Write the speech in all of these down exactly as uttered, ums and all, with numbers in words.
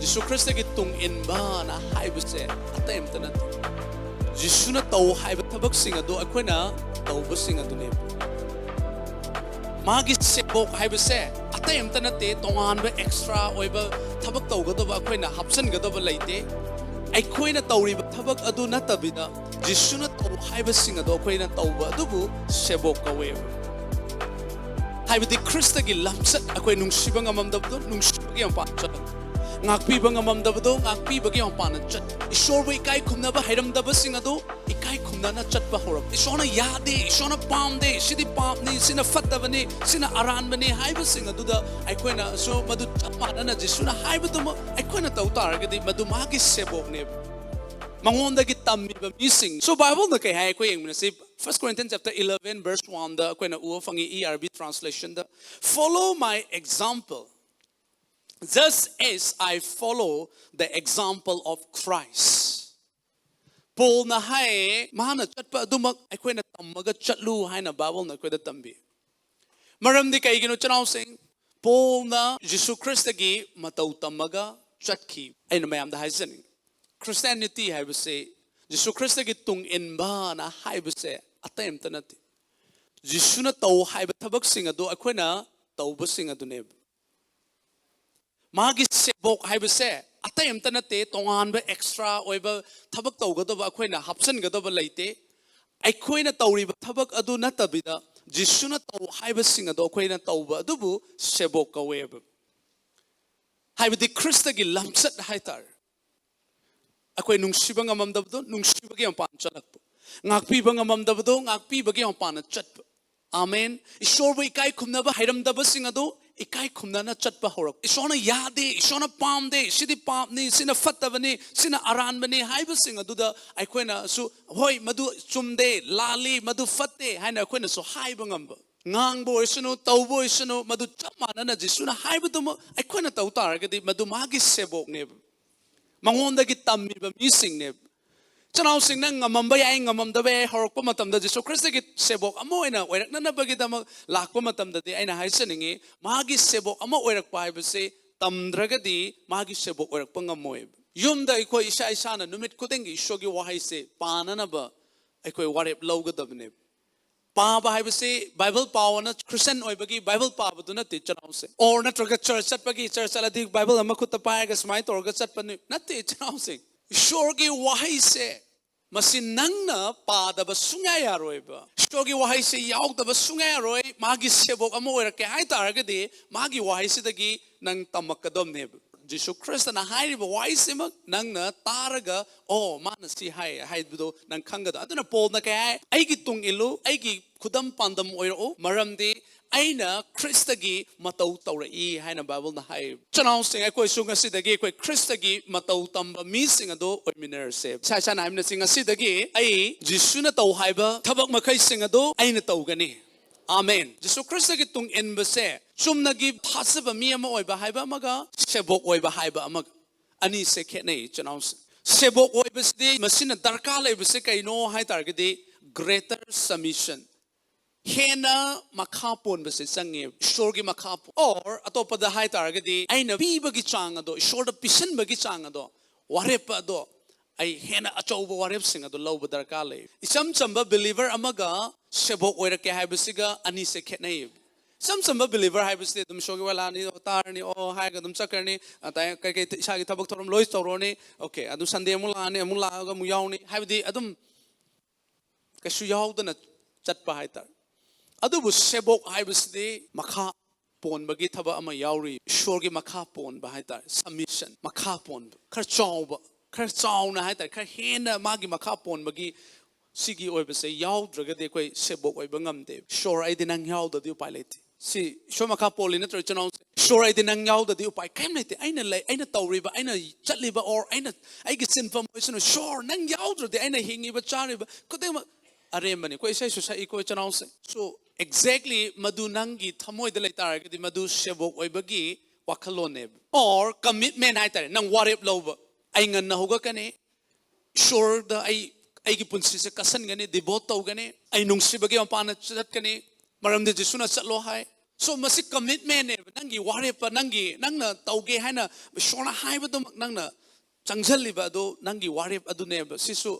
ꯖꯤꯁꯨ ꯈ꯭ꯔꯤꯁꯇꯒꯤ ꯇꯨꯡ ꯏꯟꯕꯅ ꯍꯥꯏꯕꯁꯦ ꯑꯇꯩ ꯑꯝꯇ ꯅꯠꯇꯦ꯫ ꯖꯤꯁꯨꯅ ꯇꯧ ꯍꯥꯏꯕ ꯊꯕꯛꯁꯤꯡ ꯑꯗꯨ ꯑꯩꯈꯣꯏꯅ ꯇꯧꯕꯁꯤꯡ ꯑꯗꯨꯅꯦꯕ꯫ ꯃꯥꯒꯤ ꯁꯦꯕꯣꯛ ꯍꯥꯏꯕꯁꯦ ꯑꯇꯩ ꯑꯝꯇ ꯅꯠꯇꯦ, ꯇꯣꯉꯥꯟꯕ ꯑꯦꯛꯁꯇ꯭ꯔꯥ ꯑꯣꯏꯕ ꯊꯕꯛ ꯇꯧꯒꯗꯕ ꯑꯩꯈꯣꯏꯅ ꯍꯥꯞꯆꯤꯟꯒꯗꯕ ꯂꯩꯇꯦ꯫ ꯑꯩꯈꯣꯏꯅ ꯇꯧꯔꯤꯕ ꯊꯕꯛ ꯑꯗꯨ ꯅꯠꯇꯕꯤꯗ ꯖꯤꯁꯨꯅ ꯇꯧ ꯍꯥꯏꯕꯁꯤꯡ ꯑꯗꯣ ꯑꯩꯈꯣꯏꯅ ꯇꯧꯕ ꯑꯗꯨꯕꯨ ꯁꯦꯕꯣꯛ ꯀꯧꯋꯦꯕ꯫ ꯍꯥꯏꯕꯗꯤ ꯈ꯭ꯔꯤꯁꯇꯒꯤ ꯂꯝꯆꯠ ꯑꯩꯈꯣꯏ ꯅꯨꯡꯁꯤꯕ ꯉꯝꯃꯝꯗꯕꯗꯣ ꯅꯨꯡꯁꯤꯕꯒꯤ ꯃꯄꯥꯟ ꯆꯠꯂꯛꯄ, ꯉꯥꯛꯄꯤꯕ ꯉꯝꯃꯝꯗꯕꯗꯣ ꯉꯥꯛꯄꯤꯕꯒꯤ ꯃꯄꯥꯟꯗ ꯆꯠ, ꯏꯁꯣꯔꯕꯨ ꯏꯀꯥꯏ ꯈꯨꯝꯅꯕ ꯍꯩꯔꯝꯗꯕꯁꯤꯡ ꯑꯗꯨ ꯏꯀꯥꯏ ꯈꯨꯝꯅꯅ ꯆꯠꯄ ꯍꯧꯔꯛꯄ꯫ ꯏꯁꯣꯔꯅ ꯌꯥꯗꯦ, ꯏꯁꯣꯔꯅ ꯄꯥꯝꯗꯦ, ꯁꯤꯗꯤ ꯄꯥꯞꯅꯤ, ꯁꯤꯅ ꯐꯠꯇꯕꯅꯤ, ꯁꯤꯅ ꯑꯔꯥꯟꯕꯅꯤ ꯍꯥꯏꯕꯁꯤꯡ ꯑꯗꯨꯗ ꯑꯩꯈꯣꯏꯅꯁꯨ ꯃꯗꯨ ꯆꯞ ꯃꯥꯟꯅꯅ ꯖꯤꯁꯨꯅ ꯍꯥꯏꯕꯗꯨꯃꯛ ꯑꯩꯈꯣꯏꯅ ꯇꯧ ꯇꯥꯔꯒꯗꯤ ꯃꯗꯨ ꯃꯥꯒꯤ ꯁꯦꯕꯣꯛꯅꯦꯕ꯫ ꯃꯉꯣꯟꯗꯒꯤ ꯇꯝꯃꯤꯕ ꯃꯤꯁꯤꯡ꯫ So ꯕꯥꯏꯕꯜꯅ ꯀꯩ ꯍꯥꯏ ꯑꯩꯈꯣꯏ ꯌꯦꯡꯃꯤꯟꯅꯁꯤ꯫ First Corinthians chapter eleven verse one ꯗ ꯑꯩꯈꯣꯏꯅ ꯎꯕ ꯐꯪꯉꯤ, E R V translation the, "Follow my example, just as I follow the example of Christ." ꯄꯣꯜꯅ ꯍꯥꯏ, ꯃꯥꯅ ꯆꯠꯄ ꯑꯗꯨꯃꯛ ꯑꯩꯈꯣꯏꯅ ꯇꯝꯃꯒ ꯆꯠꯂꯨ ꯍꯥꯏꯅ ꯕꯥꯏꯕꯜꯅ ꯑꯩꯈꯣꯏꯗ ꯇꯝꯕꯤ꯫ ꯃꯔꯝꯗꯤ ꯀꯩꯒꯤꯅꯣ, ꯏꯆꯤꯟ ꯏꯅꯥꯎꯁꯤꯡ? ꯄꯣꯜꯅ ꯖꯤꯁꯨ ꯈ꯭ꯔꯤꯁꯇꯒꯤ ꯃꯇꯧ ꯇꯝꯃꯒ ꯆꯠꯈꯤ꯫ ꯑꯩꯅ ꯃꯌꯥꯝꯗ ꯍꯥꯏꯖꯅꯤꯡꯉꯤ, ꯈ꯭ꯔꯤꯁꯇꯤꯌꯥꯅꯤꯇꯤ ꯍꯥꯏꯕꯁꯤ ꯖꯤꯁꯨ ꯈ꯭ꯔꯤꯁꯇꯒꯤ ꯇꯨꯡ ꯏꯟꯕꯅ ꯍꯥꯏꯕꯁꯦ ꯑꯇꯩ ꯑꯝꯇ ꯅꯠꯇꯦ꯫ ꯖꯤꯁꯨꯅ ꯇꯧ ꯍꯥꯏꯕ ꯊꯕꯛꯁꯤꯡ ꯑꯗꯨ ꯑꯩꯈꯣꯏꯅ ꯇꯧꯕꯁꯤꯡ ꯑꯗꯨꯅꯦꯕ꯫ ꯃꯥꯒꯤ ꯁꯦꯕꯣꯛ ꯍꯥꯏꯕꯁꯦ ꯑꯇꯩ ꯑꯝꯇ ꯅꯠꯇꯦ, ꯇꯣꯉꯥꯟꯕ ꯑꯦꯛꯁꯇ꯭ꯔꯥ ꯑꯣꯏꯕ ꯊꯕꯛ ꯇꯧꯒꯗꯕ ꯑꯩꯈꯣꯏꯅ ꯍꯥꯞꯆꯤꯟꯒꯗꯕ ꯂꯩꯇꯦ꯫ ꯑꯩꯈꯣꯏꯅ ꯇꯧꯔꯤꯕ ꯊꯕꯛ ꯑꯗꯨ ꯅꯠꯇꯕꯤꯗ ꯖꯤꯁꯨꯅ ꯇꯧ ꯍꯥꯏꯕꯁꯤꯡ ꯑꯗꯣ ꯑꯩꯈꯣꯏꯅ ꯇꯧꯕ ꯑꯗꯨꯕꯨ ꯁꯦꯕꯣꯛ ꯀꯧꯋꯦꯕ꯫ ꯍꯥꯏꯕꯗꯤ ꯈ꯭ꯔꯤꯁꯇꯒꯤ ꯂꯝꯆꯠ ꯍꯥꯏꯇꯥꯔꯦ꯫ ꯑꯩꯈꯣꯏ ꯅꯨꯡꯁꯤꯕ ꯉꯝꯃꯝꯗꯕꯗꯣ ꯅꯨꯡꯁꯤꯕꯒꯤ ꯃꯄꯥꯟ ꯆꯠꯂꯛꯄ, ꯉꯥꯛꯄꯤꯕ ꯉꯝꯃꯝꯗꯕꯗꯣ ꯉꯥꯛꯄꯤꯕꯒꯤ ꯃꯄꯥꯟꯗ ꯆꯠꯄ꯫ ꯑꯥꯃꯦꯟ꯫ ꯏꯁꯣꯔꯕꯨ ꯏꯀꯥꯏ ꯈꯨꯝꯅꯕ ꯍꯩꯔꯝꯗꯕꯁꯤꯡ ꯑꯗꯨ ꯏꯀꯥꯏ ꯈꯨꯝꯅꯅ ꯆꯠꯄ ꯍꯧꯔꯛꯄ꯫ ꯏꯁꯣꯔꯅ ꯌꯥꯗꯦ, ꯏꯁꯣꯔꯅ ꯄꯥꯝꯗꯦ, ꯁꯤꯗꯤ ꯄꯥꯞꯅꯤ, ꯁꯤꯅ ꯐꯠꯇꯕꯅꯤ, ꯁꯤꯅ ꯑꯔꯥꯟꯕꯅꯤ ꯍꯥꯏꯕꯁꯤꯡ ꯑꯗꯨꯗ ꯑꯩꯈꯣꯏꯅꯁꯨ, "ꯍꯣꯏ, ꯃꯗꯨ ꯆꯨꯝꯗꯦ, ꯂꯥꯜꯂꯤ, ꯃꯗꯨ ꯐꯠꯇꯦ" ꯍꯥꯏꯅ ꯑꯩꯈꯣꯏꯅꯁꯨ ꯍꯥꯏꯕ ꯉꯝꯕ꯫ ꯉꯥꯡꯕ ꯑꯣꯏꯁꯅꯨ, ꯇꯧꯕ ꯑꯣꯏꯁꯅꯨ, ꯃꯗꯨ ꯆꯞ ꯃꯥꯟꯅꯅ ꯖꯤꯁꯨꯅ ꯍꯥꯏꯕꯗꯨꯃꯛ ꯑꯩꯈꯣꯏꯅ ꯇꯧ ꯇꯥꯔꯒꯗꯤ ꯃꯗꯨ ꯃꯥꯒꯤ ꯁꯦꯕꯣꯛꯅꯦꯕ, ꯃꯉꯣꯟꯗꯒꯤ ꯇꯝꯃꯤꯕ ꯃꯤꯁꯤꯡꯅꯦꯕ꯫ ꯏꯆꯤꯟ ꯏꯅꯥꯎꯁꯤꯡ, ꯅꯪ ꯉꯝꯃꯝꯕ ꯌꯥꯏ, ꯉꯝꯃꯝꯗꯕ ꯌꯥꯏ꯫ ꯍꯧꯔꯛꯄ ꯃꯇꯝꯗ ꯖꯤꯁꯨ ꯈ꯭ꯔꯤꯁꯇꯒꯤ ꯁꯦꯕꯣꯛ ꯑꯃ ꯑꯣꯏꯅ ꯑꯣꯏꯔꯛꯅꯅꯕꯒꯤꯗꯃꯛ ꯂꯥꯛꯄ ꯃꯇꯝꯗꯗꯤ ꯑꯩꯅ ꯍꯥꯏꯖꯅꯤꯡꯉꯤ, ꯃꯥꯒꯤ ꯁꯦꯕꯣꯛ ꯑꯃ ꯑꯣꯏꯔꯛꯄ ꯍꯥꯏꯕꯁꯤ ꯇꯝꯗ꯭ꯔꯒꯗꯤ ꯃꯥꯒꯤ ꯁꯦꯕꯣꯛ ꯑꯣꯏꯔꯛꯄ ꯉꯝꯃꯣꯏꯕ꯫ ꯌꯨꯝꯗ ꯑꯩꯈꯣꯏ ꯏꯁꯥ ꯏꯁꯥꯅ ꯅꯨꯃꯤꯠ ꯈꯨꯗꯤꯡꯒꯤ ꯏꯁꯣꯔꯒꯤ ꯋꯥꯍꯩꯁꯦ ꯄꯥꯅꯅꯕ ꯑꯩꯈꯣꯏ ꯋꯥꯔꯦꯞ ꯂꯧꯒꯗꯕꯅꯦꯕ꯫ ꯄꯥꯕ ꯍꯥꯏꯕꯁꯤ ꯕꯥꯏꯕꯜ ꯄꯥꯎꯅ ꯈ꯭ꯔꯤꯁꯇꯤꯌꯥꯟ ꯑꯣꯏꯕꯒꯤ ꯕꯥꯏꯕꯜ ꯄꯥꯕꯗꯨ ꯅꯠꯇꯦ, ꯏꯆꯤꯟ ꯏꯅꯥꯎꯁꯦ꯫ ꯑꯣꯔ ꯅꯠꯇ꯭ꯔꯒ ꯆꯔꯆ ꯆꯠꯄꯒꯤ, ꯆꯔꯆ ꯆꯠꯂꯗꯤ ꯕꯥꯏꯕꯜ ꯑꯃ ꯈꯨꯠꯇ ꯄꯥꯏꯔꯒ ꯁꯨꯃꯥꯏꯅ ꯇꯧꯔꯒ ꯆꯠꯄꯅꯤ, ꯅꯠꯇꯦ, ꯏꯆꯤꯟ ꯏꯅꯥꯎꯁꯦ꯫ ꯏꯁꯣꯔꯒꯤ ꯋꯥꯍꯩꯁꯦ, ꯃꯁꯤ ꯅꯪꯅ ꯄꯥꯗꯕ ꯁꯨꯡꯌꯥ ꯌꯥꯔꯣꯏꯕ꯫ ꯏꯁꯣꯔꯒꯤ ꯋꯥꯍꯩꯁꯦ ꯌꯥꯎꯗꯕ ꯁꯨꯡꯌꯥ ꯌꯥꯔꯣꯏ꯫ ꯃꯥꯒꯤ ꯁꯦꯕꯣꯛ ꯑꯃ ꯑꯣꯏꯔꯛꯀꯦ ꯍꯥꯏ ꯇꯥꯔꯒꯗꯤ ꯃꯥꯒꯤ ꯋꯥꯍꯩꯁꯤꯗꯒꯤ ꯅꯪ ꯇꯝꯃꯛꯀꯗꯕꯅꯦꯕ꯫ ꯖꯤꯁꯨ ꯈ꯭ꯔꯤꯁꯇꯅ ꯍꯥꯏꯔꯤꯕ ꯋꯥꯍꯩꯁꯤꯃꯛ ꯅꯪꯅ ꯇꯥꯔꯒ, "ꯑꯣ, ꯃꯥꯅ ꯁꯤ ꯍꯥꯏ" ꯍꯥꯏꯕꯗꯣ ꯅꯪ ꯈꯪꯒꯗꯕ꯫ ꯑꯗꯨꯅ ꯄꯣꯜꯅ ꯀꯩ ꯍꯥꯏ? "ꯑꯩꯒꯤ ꯇꯨꯡ ꯏꯜꯂꯨ, ꯑꯩꯒꯤ ꯈꯨꯗꯝ ꯄꯥꯟꯗꯝ ꯑꯣꯏꯔꯛꯎ, ꯃꯔꯝꯗꯤ ꯑꯩꯅ ꯈ꯭ꯔꯤꯁꯇꯒꯤ ꯃꯇꯧ ꯇꯧꯔꯛꯏ" ꯍꯥꯏꯅ ꯕꯥꯏꯕꯜꯅ ꯍꯥꯏ꯫ ꯏꯆꯤꯟ ꯏꯅꯥꯎꯁꯤꯡ, ꯑꯩꯈꯣꯏꯁꯨ ꯉꯁꯤꯗꯒꯤ ꯑꯩꯈꯣꯏ ꯈ꯭ꯔꯤꯁꯇꯒꯤ ꯃꯇꯧ ꯇꯝꯕ ꯃꯤꯁꯤꯡ ꯑꯗꯨ ꯑꯣꯏꯃꯤꯟꯅꯔꯁꯦ꯫ ꯏꯁꯥ ꯏꯁꯥꯅ ꯍꯥꯏꯃꯤꯟꯅꯁꯤ, "ꯉꯁꯤꯗꯒꯤ ꯑꯩ ꯖꯤꯁꯨꯅ ꯇꯧ ꯍꯥꯏꯕ ꯊꯕꯛ ꯃꯈꯩꯁꯤꯡ ꯑꯗꯨ ꯑꯩꯅ ꯇꯧꯒꯅꯤ"꯫ ꯑꯥꯃꯦꯟ꯫ ꯖꯤꯁꯨ ꯈ꯭ꯔꯤꯁꯇꯒꯤ ꯇꯨꯡ ꯏꯟꯕꯁꯦ ꯆꯨꯝꯅꯒꯤ ꯊꯥꯖꯕ ꯃꯤ ꯑꯃ ꯑꯣꯏꯕ ꯍꯥꯏꯕ ꯑꯃꯒ ꯁꯦꯕꯣꯛ ꯑꯣꯏꯕ ꯍꯥꯏꯕ ꯑꯃꯒ, ꯑꯅꯤꯁꯦ ꯈꯦꯠꯅꯩ, ꯏꯆꯤꯟ ꯏꯅꯥꯎꯁꯤꯡ꯫ ꯁꯦꯕꯣꯛ ꯑꯣꯏꯕꯁꯤꯗꯤ ꯃꯁꯤꯅ ꯗꯔꯀꯥꯔ ꯂꯩꯕꯁꯦ ꯀꯩꯅꯣ ꯍꯥꯏ ꯇꯥꯔꯒꯗꯤ, greater submission, ꯍꯦꯟꯅ ꯃꯈꯥ ꯄꯣꯟꯕꯁꯦ ꯆꯪꯉꯦ, ꯏꯁꯣꯔꯒꯤ ꯃꯈꯥ ꯄꯣꯟ-, or ꯑꯇꯣꯞꯄꯗ ꯍꯥꯏ ꯇꯥꯔꯒꯗꯤ ꯑꯩꯅ ꯄꯤꯕꯒꯤ ꯆꯥꯡ ꯑꯗꯣ, ꯏꯁꯣꯔꯗ ꯄꯤꯁꯟꯕꯒꯤ ꯆꯥꯡ ꯑꯗꯣ, ꯋꯥꯔꯦꯞꯄ ꯑꯗꯣ ꯑꯩ ꯍꯦꯟꯅ ꯑꯆꯧꯕ ꯋꯥꯔꯦꯞꯁꯤꯡ ꯑꯗꯣ ꯂꯧꯕ ꯗꯔꯀꯥꯔ ꯂꯩ꯫ ꯏꯆꯝ ꯆꯝꯕ ꯕꯤꯂꯤꯚꯔ ꯑꯃꯒ ꯁꯦꯕꯣꯛ ꯑꯣꯏꯔꯛꯀꯦ ꯍꯥꯏꯕꯁꯤꯒ ꯑꯅꯤꯁꯦ ꯈꯦꯠꯅꯩ꯫ ꯏꯆꯝ ꯆꯝꯕ ꯕꯤꯂꯤꯚꯔ ꯍꯥꯏꯕꯁꯤꯗꯤ ꯑꯗꯨꯝ ꯏꯁꯣꯔꯒꯤ ꯋꯥ ꯂꯥꯛꯑꯅꯤ, ꯑꯣ, ꯇꯥꯔꯅꯤ, ꯑꯣ ꯍꯥꯏꯔꯒ ꯑꯗꯨꯝ ꯆꯠꯈ꯭ꯔꯅꯤ꯫ ꯑꯗꯩ ꯀꯩꯀꯩ ꯏꯁꯥꯒꯤ ꯊꯕꯛ ꯊꯧꯔꯝ ꯂꯣꯏ ꯇꯧꯔꯅꯤ꯫ ꯑꯣꯀꯦ, ꯑꯗꯨ ꯁꯟꯗꯦ ꯑꯃꯨꯛ ꯂꯥꯛꯑꯅꯤ, ꯑꯃꯨꯛ ꯂꯥꯛꯑꯒ ꯑꯃꯨꯛ ꯌꯥꯎꯅꯤ, ꯍꯥꯏꯕꯗꯤ ꯑꯗꯨꯝ ꯀꯩꯁꯨ ꯌꯥꯎꯗꯅ ꯆꯠꯄ ꯍꯥꯏꯇꯥꯔꯦ꯫ ꯑꯗꯨꯕꯨ ꯁꯦꯕꯣꯛ ꯍꯥꯏꯕꯁꯤꯗꯤ ꯃꯈꯥ ꯄꯣꯟꯕꯒꯤ ꯊꯕꯛ ꯑꯃ ꯌꯥꯎꯔꯤ꯫ ꯏꯁꯣꯔꯒꯤ ꯃꯈꯥ ꯄꯣꯟꯕ ꯍꯥꯏꯇꯥꯔꯦ, submission, ꯃꯈꯥ ꯄꯣꯟꯕ, ꯈꯔ ꯆꯥꯎꯕ, ꯈꯔ ꯆꯥꯎꯅ ꯍꯥꯏꯇꯥꯔꯦ, ꯈꯔ ꯍꯦꯟꯅ ꯃꯥꯒꯤ ꯃꯈꯥ ꯄꯣꯟꯕꯒꯤ ꯁꯤꯒꯤ ꯑꯣꯏꯕꯁꯦ ꯌꯥꯎꯗ꯭ꯔꯒꯗꯤ ꯑꯩꯈꯣꯏ ꯁꯦꯕꯣꯛ ꯑꯣꯏꯕ ꯉꯝꯗꯦ꯫ ꯏꯁꯣꯔ, ꯑꯩꯗꯤ ꯅꯪ ꯌꯥꯎꯗ꯭ꯔꯗꯤ ꯎꯄꯥꯏ ꯂꯩꯇꯦ꯫ ꯁꯤ ꯏꯁꯣꯔ ꯃꯈꯥ ꯄꯣꯜꯂꯤ ꯅꯠꯇ꯭ꯔꯣ, ꯏꯆꯤꯟ ꯏꯅꯥꯎꯁꯦ? "ꯏꯁꯣꯔ, ꯑꯩꯗꯤ ꯅꯪ ꯌꯥꯎꯗ꯭ꯔꯗꯤ ꯎꯄꯥꯏ ꯀꯔꯤꯝ ꯂꯩꯇꯦ꯫ ꯑꯩꯅ ꯂꯩ, ꯑꯩꯅ ꯇꯧꯔꯤꯕ, ꯑꯩꯅ ꯆꯠꯂꯤꯕ, or ꯑꯩꯅ, ꯑꯩꯒꯤ ꯁꯤꯟꯐꯝ ꯑꯣꯏꯁꯅꯨ, ꯏꯁꯣꯔ, ꯅꯪ ꯌꯥꯎꯗ꯭ꯔꯗꯤ ꯑꯩꯅ ꯍꯤꯡꯉꯤꯕ, ꯆꯥꯔꯤꯕ ꯈꯨꯗꯤꯡꯃꯛ ꯑꯔꯦꯝꯕꯅꯤ"꯫ ꯑꯩꯈꯣꯏ ꯏꯁꯩꯁꯨ ꯁꯛꯏꯀꯣ, ꯏꯆꯤꯟ ꯏꯅꯥꯎꯁꯦ꯫ So, exactly ꯃꯗꯨ ꯅꯪꯒꯤ ꯊꯃꯣꯏꯗ ꯂꯩ ꯇꯥꯔꯒꯗꯤ ꯃꯗꯨ ꯁꯦꯕꯣꯛ ꯑꯣꯏꯕꯒꯤ ꯋꯥꯈꯜꯂꯣꯟꯅꯦꯕ, or commitment ꯍꯥꯏꯇꯥꯔꯦ꯫ ꯅꯪ ꯋꯥꯔꯦꯞ ꯂꯧꯕ, "ꯑꯩ ꯉꯟꯅ ꯍꯧꯒꯠꯀꯅꯤ, ꯏꯁꯣꯔꯗ ꯑꯩ ꯑꯩꯒꯤ ꯄꯨꯟꯁꯤꯁꯦ ꯀꯠꯁꯟꯒꯅꯤ, devote ꯇꯧꯒꯅꯤ, ꯑꯩ ꯅꯨꯡꯁꯤꯕꯒꯤ ꯃꯄꯥꯟꯗ ꯆꯠꯀꯅꯤ, ꯃꯔꯝꯗꯤ ꯖꯤꯁꯨꯅ ꯆꯠꯂꯣ ꯍꯥꯏ"꯫ So ꯃꯁꯤ commitmentꯅꯦꯕ, ꯅꯪꯒꯤ ꯋꯥꯔꯦꯞꯄ, ꯅꯪꯒꯤ, ꯅꯪꯅ ꯇꯧꯒꯦ ꯍꯥꯏꯅ ꯏꯁꯣꯔꯅ ꯍꯥꯏꯕꯗꯨꯃꯛ ꯅꯪꯅ ꯆꯪꯁꯤꯜꯂꯤꯕ ꯑꯗꯨ ꯅꯪꯒꯤ ꯋꯥꯔꯦꯞ ꯑꯗꯨꯅꯦꯕ꯫ ꯁꯤꯁꯨ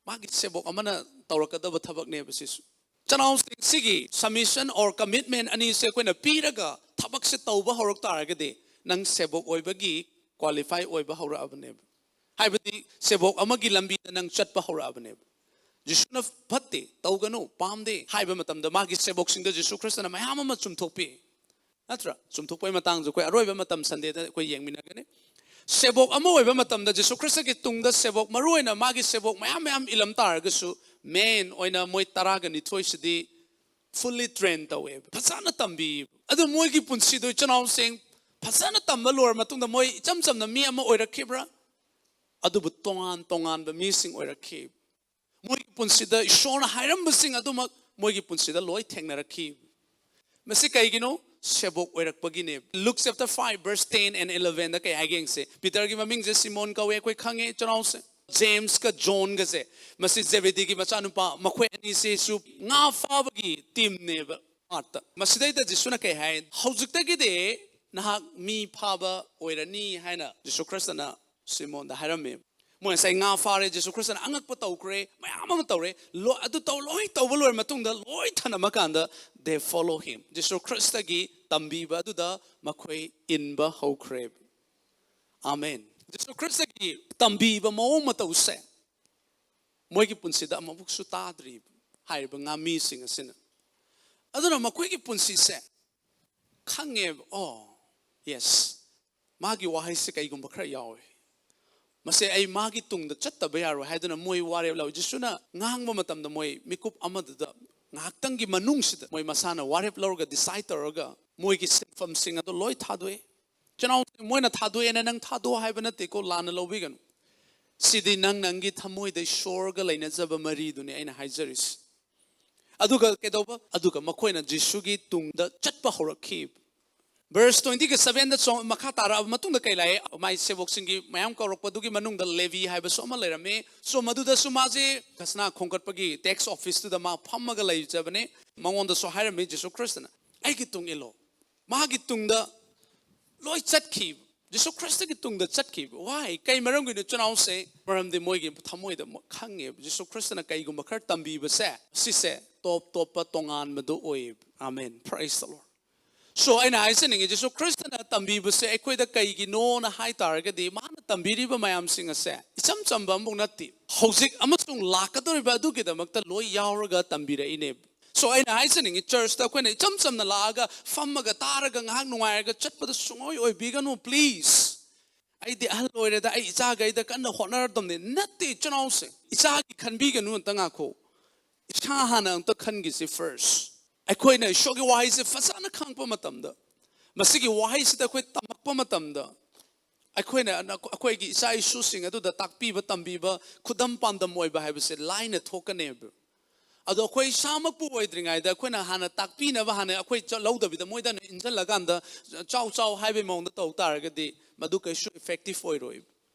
ꯃꯥꯒꯤ ꯁꯦꯕꯣꯛ ꯑꯃꯅ ꯇꯧꯔꯛꯀꯗꯕ ꯊꯕꯛꯅꯦꯕ ꯁꯤꯁꯨ꯫ ꯆꯅꯥꯎꯁꯤꯡ, ꯁꯤꯒꯤ submission or commitment ꯑꯅꯤꯁꯦ ꯑꯩꯈꯣꯏꯅ ꯄꯤꯔꯒ ꯊꯕꯛꯁꯦ ꯇꯧꯕ ꯍꯧꯔꯛ ꯇꯥꯔꯒꯗꯤ ꯅꯪ ꯁꯦꯕꯣꯛ ꯑꯣꯏꯕꯒꯤ qualify ꯑꯣꯏꯕ ꯍꯧꯔꯛꯑꯕꯅꯦꯕ꯫ ꯍꯥꯏꯕꯗꯤ ꯁꯦꯕꯣꯛ ꯑꯃꯒꯤ ꯂꯝꯕꯤꯗ ꯅꯪ ꯆꯠꯄ ꯍꯧꯔꯛꯑꯕꯅꯦꯕ꯫ ꯖꯤꯁꯨꯅ "ꯐꯠꯇꯦ, ꯇꯧꯒꯅꯨ, ꯄꯥꯝꯗꯦ" ꯍꯥꯏꯕ ꯃꯇꯝꯗ ꯃꯥꯒꯤ ꯁꯦꯕꯣꯛꯁꯤꯡꯗ ꯖꯤꯁꯨ ꯈ꯭ꯔꯤꯁꯇꯅ ꯃꯌꯥꯝ ꯑꯃ ꯆꯨꯝꯊꯣꯛꯄꯤ, ꯅꯠꯇ꯭ꯔꯥ? ꯆꯨꯝꯊꯣꯛꯄꯒꯤ ꯃꯇꯥꯡꯁꯨ ꯑꯩꯈꯣꯏ ꯑꯔꯣꯏꯕ ꯃꯇꯝ Sundayꯗ ꯑꯩꯈꯣꯏ ꯌꯦꯡꯃꯤꯟꯅꯒꯅꯤ꯫ ꯁꯦꯕꯣꯛ ꯑꯃ ꯑꯣꯏꯕ ꯃꯇꯝꯗ ꯖꯤꯁꯨ ꯈ꯭ꯔꯤꯁꯇꯒꯤ ꯇꯨꯡꯗ ꯁꯦꯕꯣꯛ ꯃꯔꯨ ꯑꯣꯏꯅ ꯃꯥꯒꯤ ꯁꯦꯕꯣꯛ ꯃꯌꯥꯝ ꯃꯌꯥꯝ ꯏꯜꯂꯝ ꯇꯥꯔꯒꯁꯨ main ꯑꯣꯏꯅ ꯃꯣꯏ ꯇꯔꯥꯒ ꯅꯤꯊꯣꯏꯁꯤꯗꯤ fully train ꯇꯧꯋꯦꯕ, ꯐꯖꯅ ꯇꯝꯕꯤꯌꯦꯕ꯫ ꯑꯗꯨ ꯃꯣꯏꯒꯤ ꯄꯨꯟꯁꯤꯗꯣ ꯏꯆꯤꯟ ꯏꯅꯥꯎꯁꯤꯡ ꯐꯖꯅ ꯇꯝꯕ ꯂꯣꯏꯔ ꯃꯇꯨꯡꯗ ꯃꯣꯏ ꯏꯆꯝ ꯆꯝꯅ ꯃꯤ ꯑꯃ ꯑꯣꯏꯔꯛꯈꯤꯕ꯭ꯔꯥ? ꯑꯗꯨꯕꯨ ꯇꯣꯉꯥꯟ ꯇꯣꯉꯥꯟꯕ ꯃꯤꯁꯤꯡ ꯑꯣꯏꯔꯛꯈꯤ꯫ ꯃꯣꯏꯒꯤ ꯄꯨꯟꯁꯤꯗ ꯏꯁꯣꯔꯅ ꯍꯥꯏꯔꯝꯕꯁꯤꯡ ꯑꯗꯨꯃꯛ ꯃꯣꯏꯒꯤ ꯄꯨꯟꯁꯤꯗ ꯂꯣꯏ ꯊꯦꯡꯅꯔꯛꯈꯤ꯫ ꯃꯁꯤ ꯀꯩꯒꯤꯅꯣ? ꯁꯦꯕꯣꯛ ꯑꯣꯏꯔꯛꯄꯒꯤꯅꯦ꯫ Luke chapter five verse ten and elevenꯗ ꯀꯩ ꯍꯥꯏꯒꯦ ꯌꯦꯡꯁꯦ꯫ ꯄꯤꯇꯔꯒꯤ ꯃꯃꯤꯡꯁꯦ ꯁꯤꯃꯣꯟ ꯀꯧꯋꯦ ꯑꯩꯈꯣꯏ ꯈꯪꯉꯦ, ꯏꯆꯤꯟ ꯏꯅꯥꯎꯁꯦ꯫ ꯖꯦꯝꯁꯀ ꯖꯣꯟꯒꯁꯦ, ꯃꯁꯤ ꯖꯦꯕꯦꯗꯤꯒꯤ ꯃꯆꯥꯅꯨꯄꯥ, ꯃꯈꯣꯏ ꯑꯅꯤꯁꯤꯁꯨ ꯉꯥ ꯐꯥꯕꯒꯤ teamꯅꯦꯕ꯫ ꯃꯥꯔꯠꯇ ꯃꯁꯤꯗꯩꯗ ꯖꯤꯁꯨꯅ ꯀꯩ ꯍꯥꯏ? "ꯍꯧꯖꯤꯛꯇꯒꯤꯗꯤ ꯅꯍꯥꯛ ꯃꯤ ꯐꯥꯕ ꯑꯣꯏꯔꯅꯤ" ꯍꯥꯏꯅ ꯖꯤꯁꯨ ꯈ꯭ꯔꯤꯁꯇꯅ ꯁꯤꯃꯣꯟꯗ ꯍꯥꯏꯔꯝꯃꯦ꯫ ꯃꯣꯏ ꯉꯁꯥꯏ ꯉꯥ ꯐꯥꯔꯦ, ꯖꯤꯁꯨ ꯈ꯭ꯔꯤꯁꯇꯅ ꯑꯉꯛꯄ ꯇꯧꯈ꯭ꯔꯦ, ꯃꯌꯥꯝ ꯑꯃ ꯇꯧꯔꯦ꯫ ꯂꯣ-, ꯑꯗꯨ ꯇꯧ-, ꯂꯣꯏ ꯇꯧꯕ ꯂꯣꯏꯔ ꯃꯇꯨꯡꯗ ꯂꯣꯏ ꯊꯅꯝꯃ ꯀꯥꯟꯗ they follow him꯫ ꯖꯤꯁꯨ ꯈ꯭ꯔꯤꯁꯇꯒꯤ ꯇꯝꯕꯤꯕ ꯑꯗꯨꯗ ꯃꯈꯣꯏ ꯏꯟꯕ ꯍꯧꯈ꯭ꯔꯦ꯫ ꯑꯥꯃꯦꯟ꯫ ꯖꯤꯁꯨ ꯈ꯭ꯔꯤꯁꯇꯒꯤ ꯇꯝꯕꯤꯕ ꯃꯑꯣꯡ ꯃꯇꯧꯁꯦ ꯃꯣꯏꯒꯤ ꯄꯨꯟꯁꯤꯗ ꯑꯃꯨꯛꯁꯨ ꯇꯥꯗ꯭ꯔꯤꯕ ꯍꯥꯏꯔꯤꯕ ꯉꯥꯃꯤꯁꯤꯡ ꯑꯁꯤꯅ꯫ ꯑꯗꯨꯅ ꯃꯈꯣꯏꯒꯤ ꯄꯨꯟꯁꯤꯁꯦ ꯈꯪꯉꯦꯕ, "ꯑꯣ, ꯌꯦꯁ, ꯃꯥꯒꯤ ꯋꯥꯍꯩꯁꯦ ꯀꯩꯒꯨꯝꯕ ꯈꯔ ꯌꯥꯎꯋꯦ, ꯃꯁꯦ ꯑꯩ ꯃꯥꯒꯤ ꯇꯨꯡꯗ ꯆꯠꯇꯕ ꯌꯥꯔꯣꯏ" ꯍꯥꯏꯗꯨꯅ ꯃꯣꯏ ꯋꯥꯔꯦꯞ ꯂꯧꯋꯤ꯫ ꯖꯤꯁꯨꯅ ꯉꯥꯡꯕ ꯃꯇꯝꯗ ꯃꯣꯏ ꯃꯤꯀꯨꯞ ꯑꯃꯗꯨꯗ ꯉꯥꯏꯍꯥꯛꯇꯪꯒꯤ ꯃꯅꯨꯡꯁꯤꯗ ꯃꯣꯏ ꯃꯁꯥꯅ ꯋꯥꯔꯦꯞ ꯂꯧꯔꯒ, decide ꯇꯧꯔꯒ ꯃꯣꯏꯒꯤ ꯁꯤꯟꯐꯝꯁꯤꯡ ꯑꯗꯨ ꯂꯣꯏ ꯊꯥꯗꯣꯛꯑꯦ꯫ ꯆꯤꯟꯅꯥꯎ, ꯃꯣꯏꯅ ꯊꯥꯗꯣꯛꯑꯦꯅ ꯅꯪ ꯊꯥꯗꯣꯛꯑꯣ ꯍꯥꯏꯕ ꯅꯠꯇꯦꯀꯣ, ꯂꯥꯟꯅ ꯂꯧꯕꯤꯒꯅꯨ꯫ ꯁꯤꯗꯤ ꯅꯪ ꯅꯪꯒꯤ ꯊꯃꯣꯏꯗ ꯏꯁꯣꯔꯒ ꯂꯩꯅꯖꯕ ꯃꯔꯤꯗꯨꯅꯤ ꯑꯩꯅ ꯍꯥꯏꯖꯔꯤꯁꯤ꯫ ꯑꯗꯨꯒ ꯀꯩꯗꯧꯕ? ꯑꯗꯨꯒ ꯃꯈꯣꯏꯅ ꯖꯤꯁꯨꯒꯤ ꯇꯨꯡꯗ ꯆꯠꯄ ꯍꯧꯔꯛꯈꯤ꯫ Verse twentyꯒ sevenꯗ ꯆꯣ-, ꯃꯈꯥ ꯇꯥꯔꯛꯑꯕ ꯃꯇꯨꯡꯗ ꯀꯩ ꯂꯥꯛꯑꯦ? ꯃꯥꯏ ꯁꯦꯕꯣꯛꯁꯤꯡꯒꯤ ꯃꯌꯥꯝ ꯀꯧꯔꯛꯄꯗꯨꯒꯤ ꯃꯅꯨꯡꯗ ꯂꯦꯕꯤ ꯍꯥꯏꯕꯁꯨ ꯑꯃ ꯂꯩꯔꯝꯃꯤ꯫ So ꯃꯗꯨꯗꯁꯨ ꯃꯥꯁꯦ ꯈꯖꯅꯥ ꯈꯣꯝꯒꯠꯄꯒꯤ tax officeꯇꯨꯗ ꯃꯥ ꯐꯝꯃꯒ ꯂꯩꯖꯕꯅꯦ꯫ ꯃꯉꯣꯟꯗꯁꯨ ꯍꯥꯏꯔꯝꯃꯤ ꯖꯤꯁꯨ ꯈ꯭ꯔꯤꯁꯇꯅ, ꯑꯩꯒꯤ ꯇꯨꯡ ꯏꯜꯂꯣ꯫ ꯃꯥꯒꯤ ꯇꯨꯡꯗ ꯂꯣꯏ ꯆꯠꯈꯤꯕ꯫ ꯖꯤꯁꯨ ꯈ꯭ꯔꯤꯁꯇꯒꯤ ꯇꯨꯡꯗ ꯆꯠꯈꯤꯕ꯫ Why? ꯀꯩ ꯃꯔꯝꯒꯤꯅꯣ, ꯏꯆꯤꯟ ꯏꯅꯥꯎꯁꯦ? ꯃꯔꯝꯗꯤ ꯃꯣꯏꯒꯤ ꯊꯃꯣꯏꯗ ꯃꯣꯏ ꯈꯪꯉꯦꯕ, ꯖꯤꯁꯨ ꯈ꯭ꯔꯤꯁꯇꯅ ꯀꯩꯒꯨꯝꯕ ꯈꯔ ꯇꯝꯕꯤꯕꯁꯦ, ꯁꯤꯁꯦ ꯇꯣꯞ ꯇꯣꯞꯄ ꯇꯣꯉꯥꯟꯕꯗꯣ ꯑꯣꯏꯌꯦꯕ꯫ Amen, praise the Lord. So, ꯑꯩꯅ ꯍꯥꯏꯖꯅꯤꯡꯉꯤ, ꯖꯤꯁꯨ ꯈ꯭ꯔꯤꯁꯇꯅ ꯇꯝꯕꯤꯕꯁꯦ ꯑꯩꯈꯣꯏꯗ ꯀꯩꯒꯤꯅꯣꯅ ꯍꯥꯏ ꯇꯥꯔꯒꯗꯤ, ꯃꯥꯅ ꯇꯝꯕꯤꯔꯤꯕ ꯃꯌꯥꯝꯁꯤꯡ ꯑꯁꯦ ꯏꯆꯝ ꯆꯝꯕ ꯑꯃꯐꯥꯎ ꯅꯠꯇꯦ꯫ ꯍꯧꯖꯤꯛ ꯑꯃꯁꯨꯡ ꯂꯥꯛꯀꯗꯧꯔꯤꯕ ꯑꯗꯨꯒꯤꯗꯃꯛꯇ ꯂꯣꯏ ꯌꯥꯎꯔꯒ ꯇꯝꯕꯤꯔꯛꯏꯅꯦꯕ꯫ So, ꯑꯩꯅ ꯍꯥꯏꯖꯅꯤꯡꯉꯤ, ꯆꯔꯆꯇ ꯑꯩꯈꯣꯏꯅ ꯏꯆꯝ ꯆꯝꯅ ꯂꯥꯛꯑꯒ ꯐꯝꯃꯒ ꯇꯥꯔꯒ ꯉꯥꯏꯍꯥꯛ ꯅꯨꯡꯉꯥꯏꯔꯒ ꯆꯠꯄꯗ ꯁꯨꯡꯑꯣꯏ ꯑꯣꯏꯕꯤꯒꯅꯨ, please꯫ "ꯑꯩꯗꯤ ꯑꯍꯜ ꯑꯣꯏꯔꯦꯗ, ꯑꯩ ꯏꯆꯥꯈꯩꯗ ꯀꯟꯅ ꯍꯣꯠꯅꯔꯗꯕꯅꯤ"꯫ ꯅꯠꯇꯦ, ꯏꯆꯤꯟ ꯏꯅꯥꯎꯁꯦ, ꯏꯆꯥꯒꯤ ꯈꯟꯕꯤꯒꯅꯨ, ꯑꯝꯇ ꯉꯥꯈꯣ꯫ ꯏꯁꯥ ꯍꯥꯟꯅ ꯑꯝꯇ ꯈꯟꯈꯤꯁꯤ first꯫ ꯑꯩꯈꯣꯏꯅ ꯏꯁꯣꯔꯒꯤ ꯋꯥꯍꯩꯁꯦ ꯐꯖꯅ ꯈꯪꯉꯛꯄ ꯃꯇꯝꯗ, ꯃꯁꯤꯒꯤ ꯋꯥꯍꯩꯁꯤꯗ ꯑꯩꯈꯣꯏ ꯇꯝꯃꯛꯄ ꯃꯇꯝꯗ, ꯑꯩꯈꯣꯏꯅ ꯑꯩꯈꯣꯏꯒꯤ ꯏꯆꯥ ꯏꯁꯨꯁꯤꯡ ꯑꯗꯨꯗ ꯇꯥꯛꯄꯤꯕ ꯇꯝꯕꯤꯕ, ꯈꯨꯗꯝ ꯄꯥꯟꯗꯝ ꯑꯣꯏꯕ ꯍꯥꯏꯕꯁꯦ ꯂꯥꯏꯅ ꯊꯣꯛꯀꯅꯦꯕ꯫ ꯑꯗꯣ ꯑꯩꯈꯣꯏ ꯏꯁꯥꯃꯛꯄꯨ ꯑꯣꯏꯗ꯭ꯔꯤꯉꯩꯗ ꯑꯩꯈꯣꯏꯅ ꯍꯥꯟꯅ ꯇꯥꯛꯄꯤꯅꯕ, ꯍꯥꯟꯅ ꯑꯩꯈꯣꯏ ꯆꯠ-, ꯂꯧꯗꯕꯤꯗ ꯃꯣꯏꯗ ꯍꯥꯟꯅ ꯏꯟꯁꯤꯜꯂꯀꯥꯟꯗ "ꯆꯥꯎ, ꯆꯥꯎ" ꯍꯥꯏꯕꯒꯤ ꯃꯑꯣꯡꯗ ꯇꯧ ꯇꯥꯔꯒꯗꯤ, ꯃꯗꯨ ꯀꯩꯁꯨ effective ꯑꯣꯏꯔꯣꯏ꯫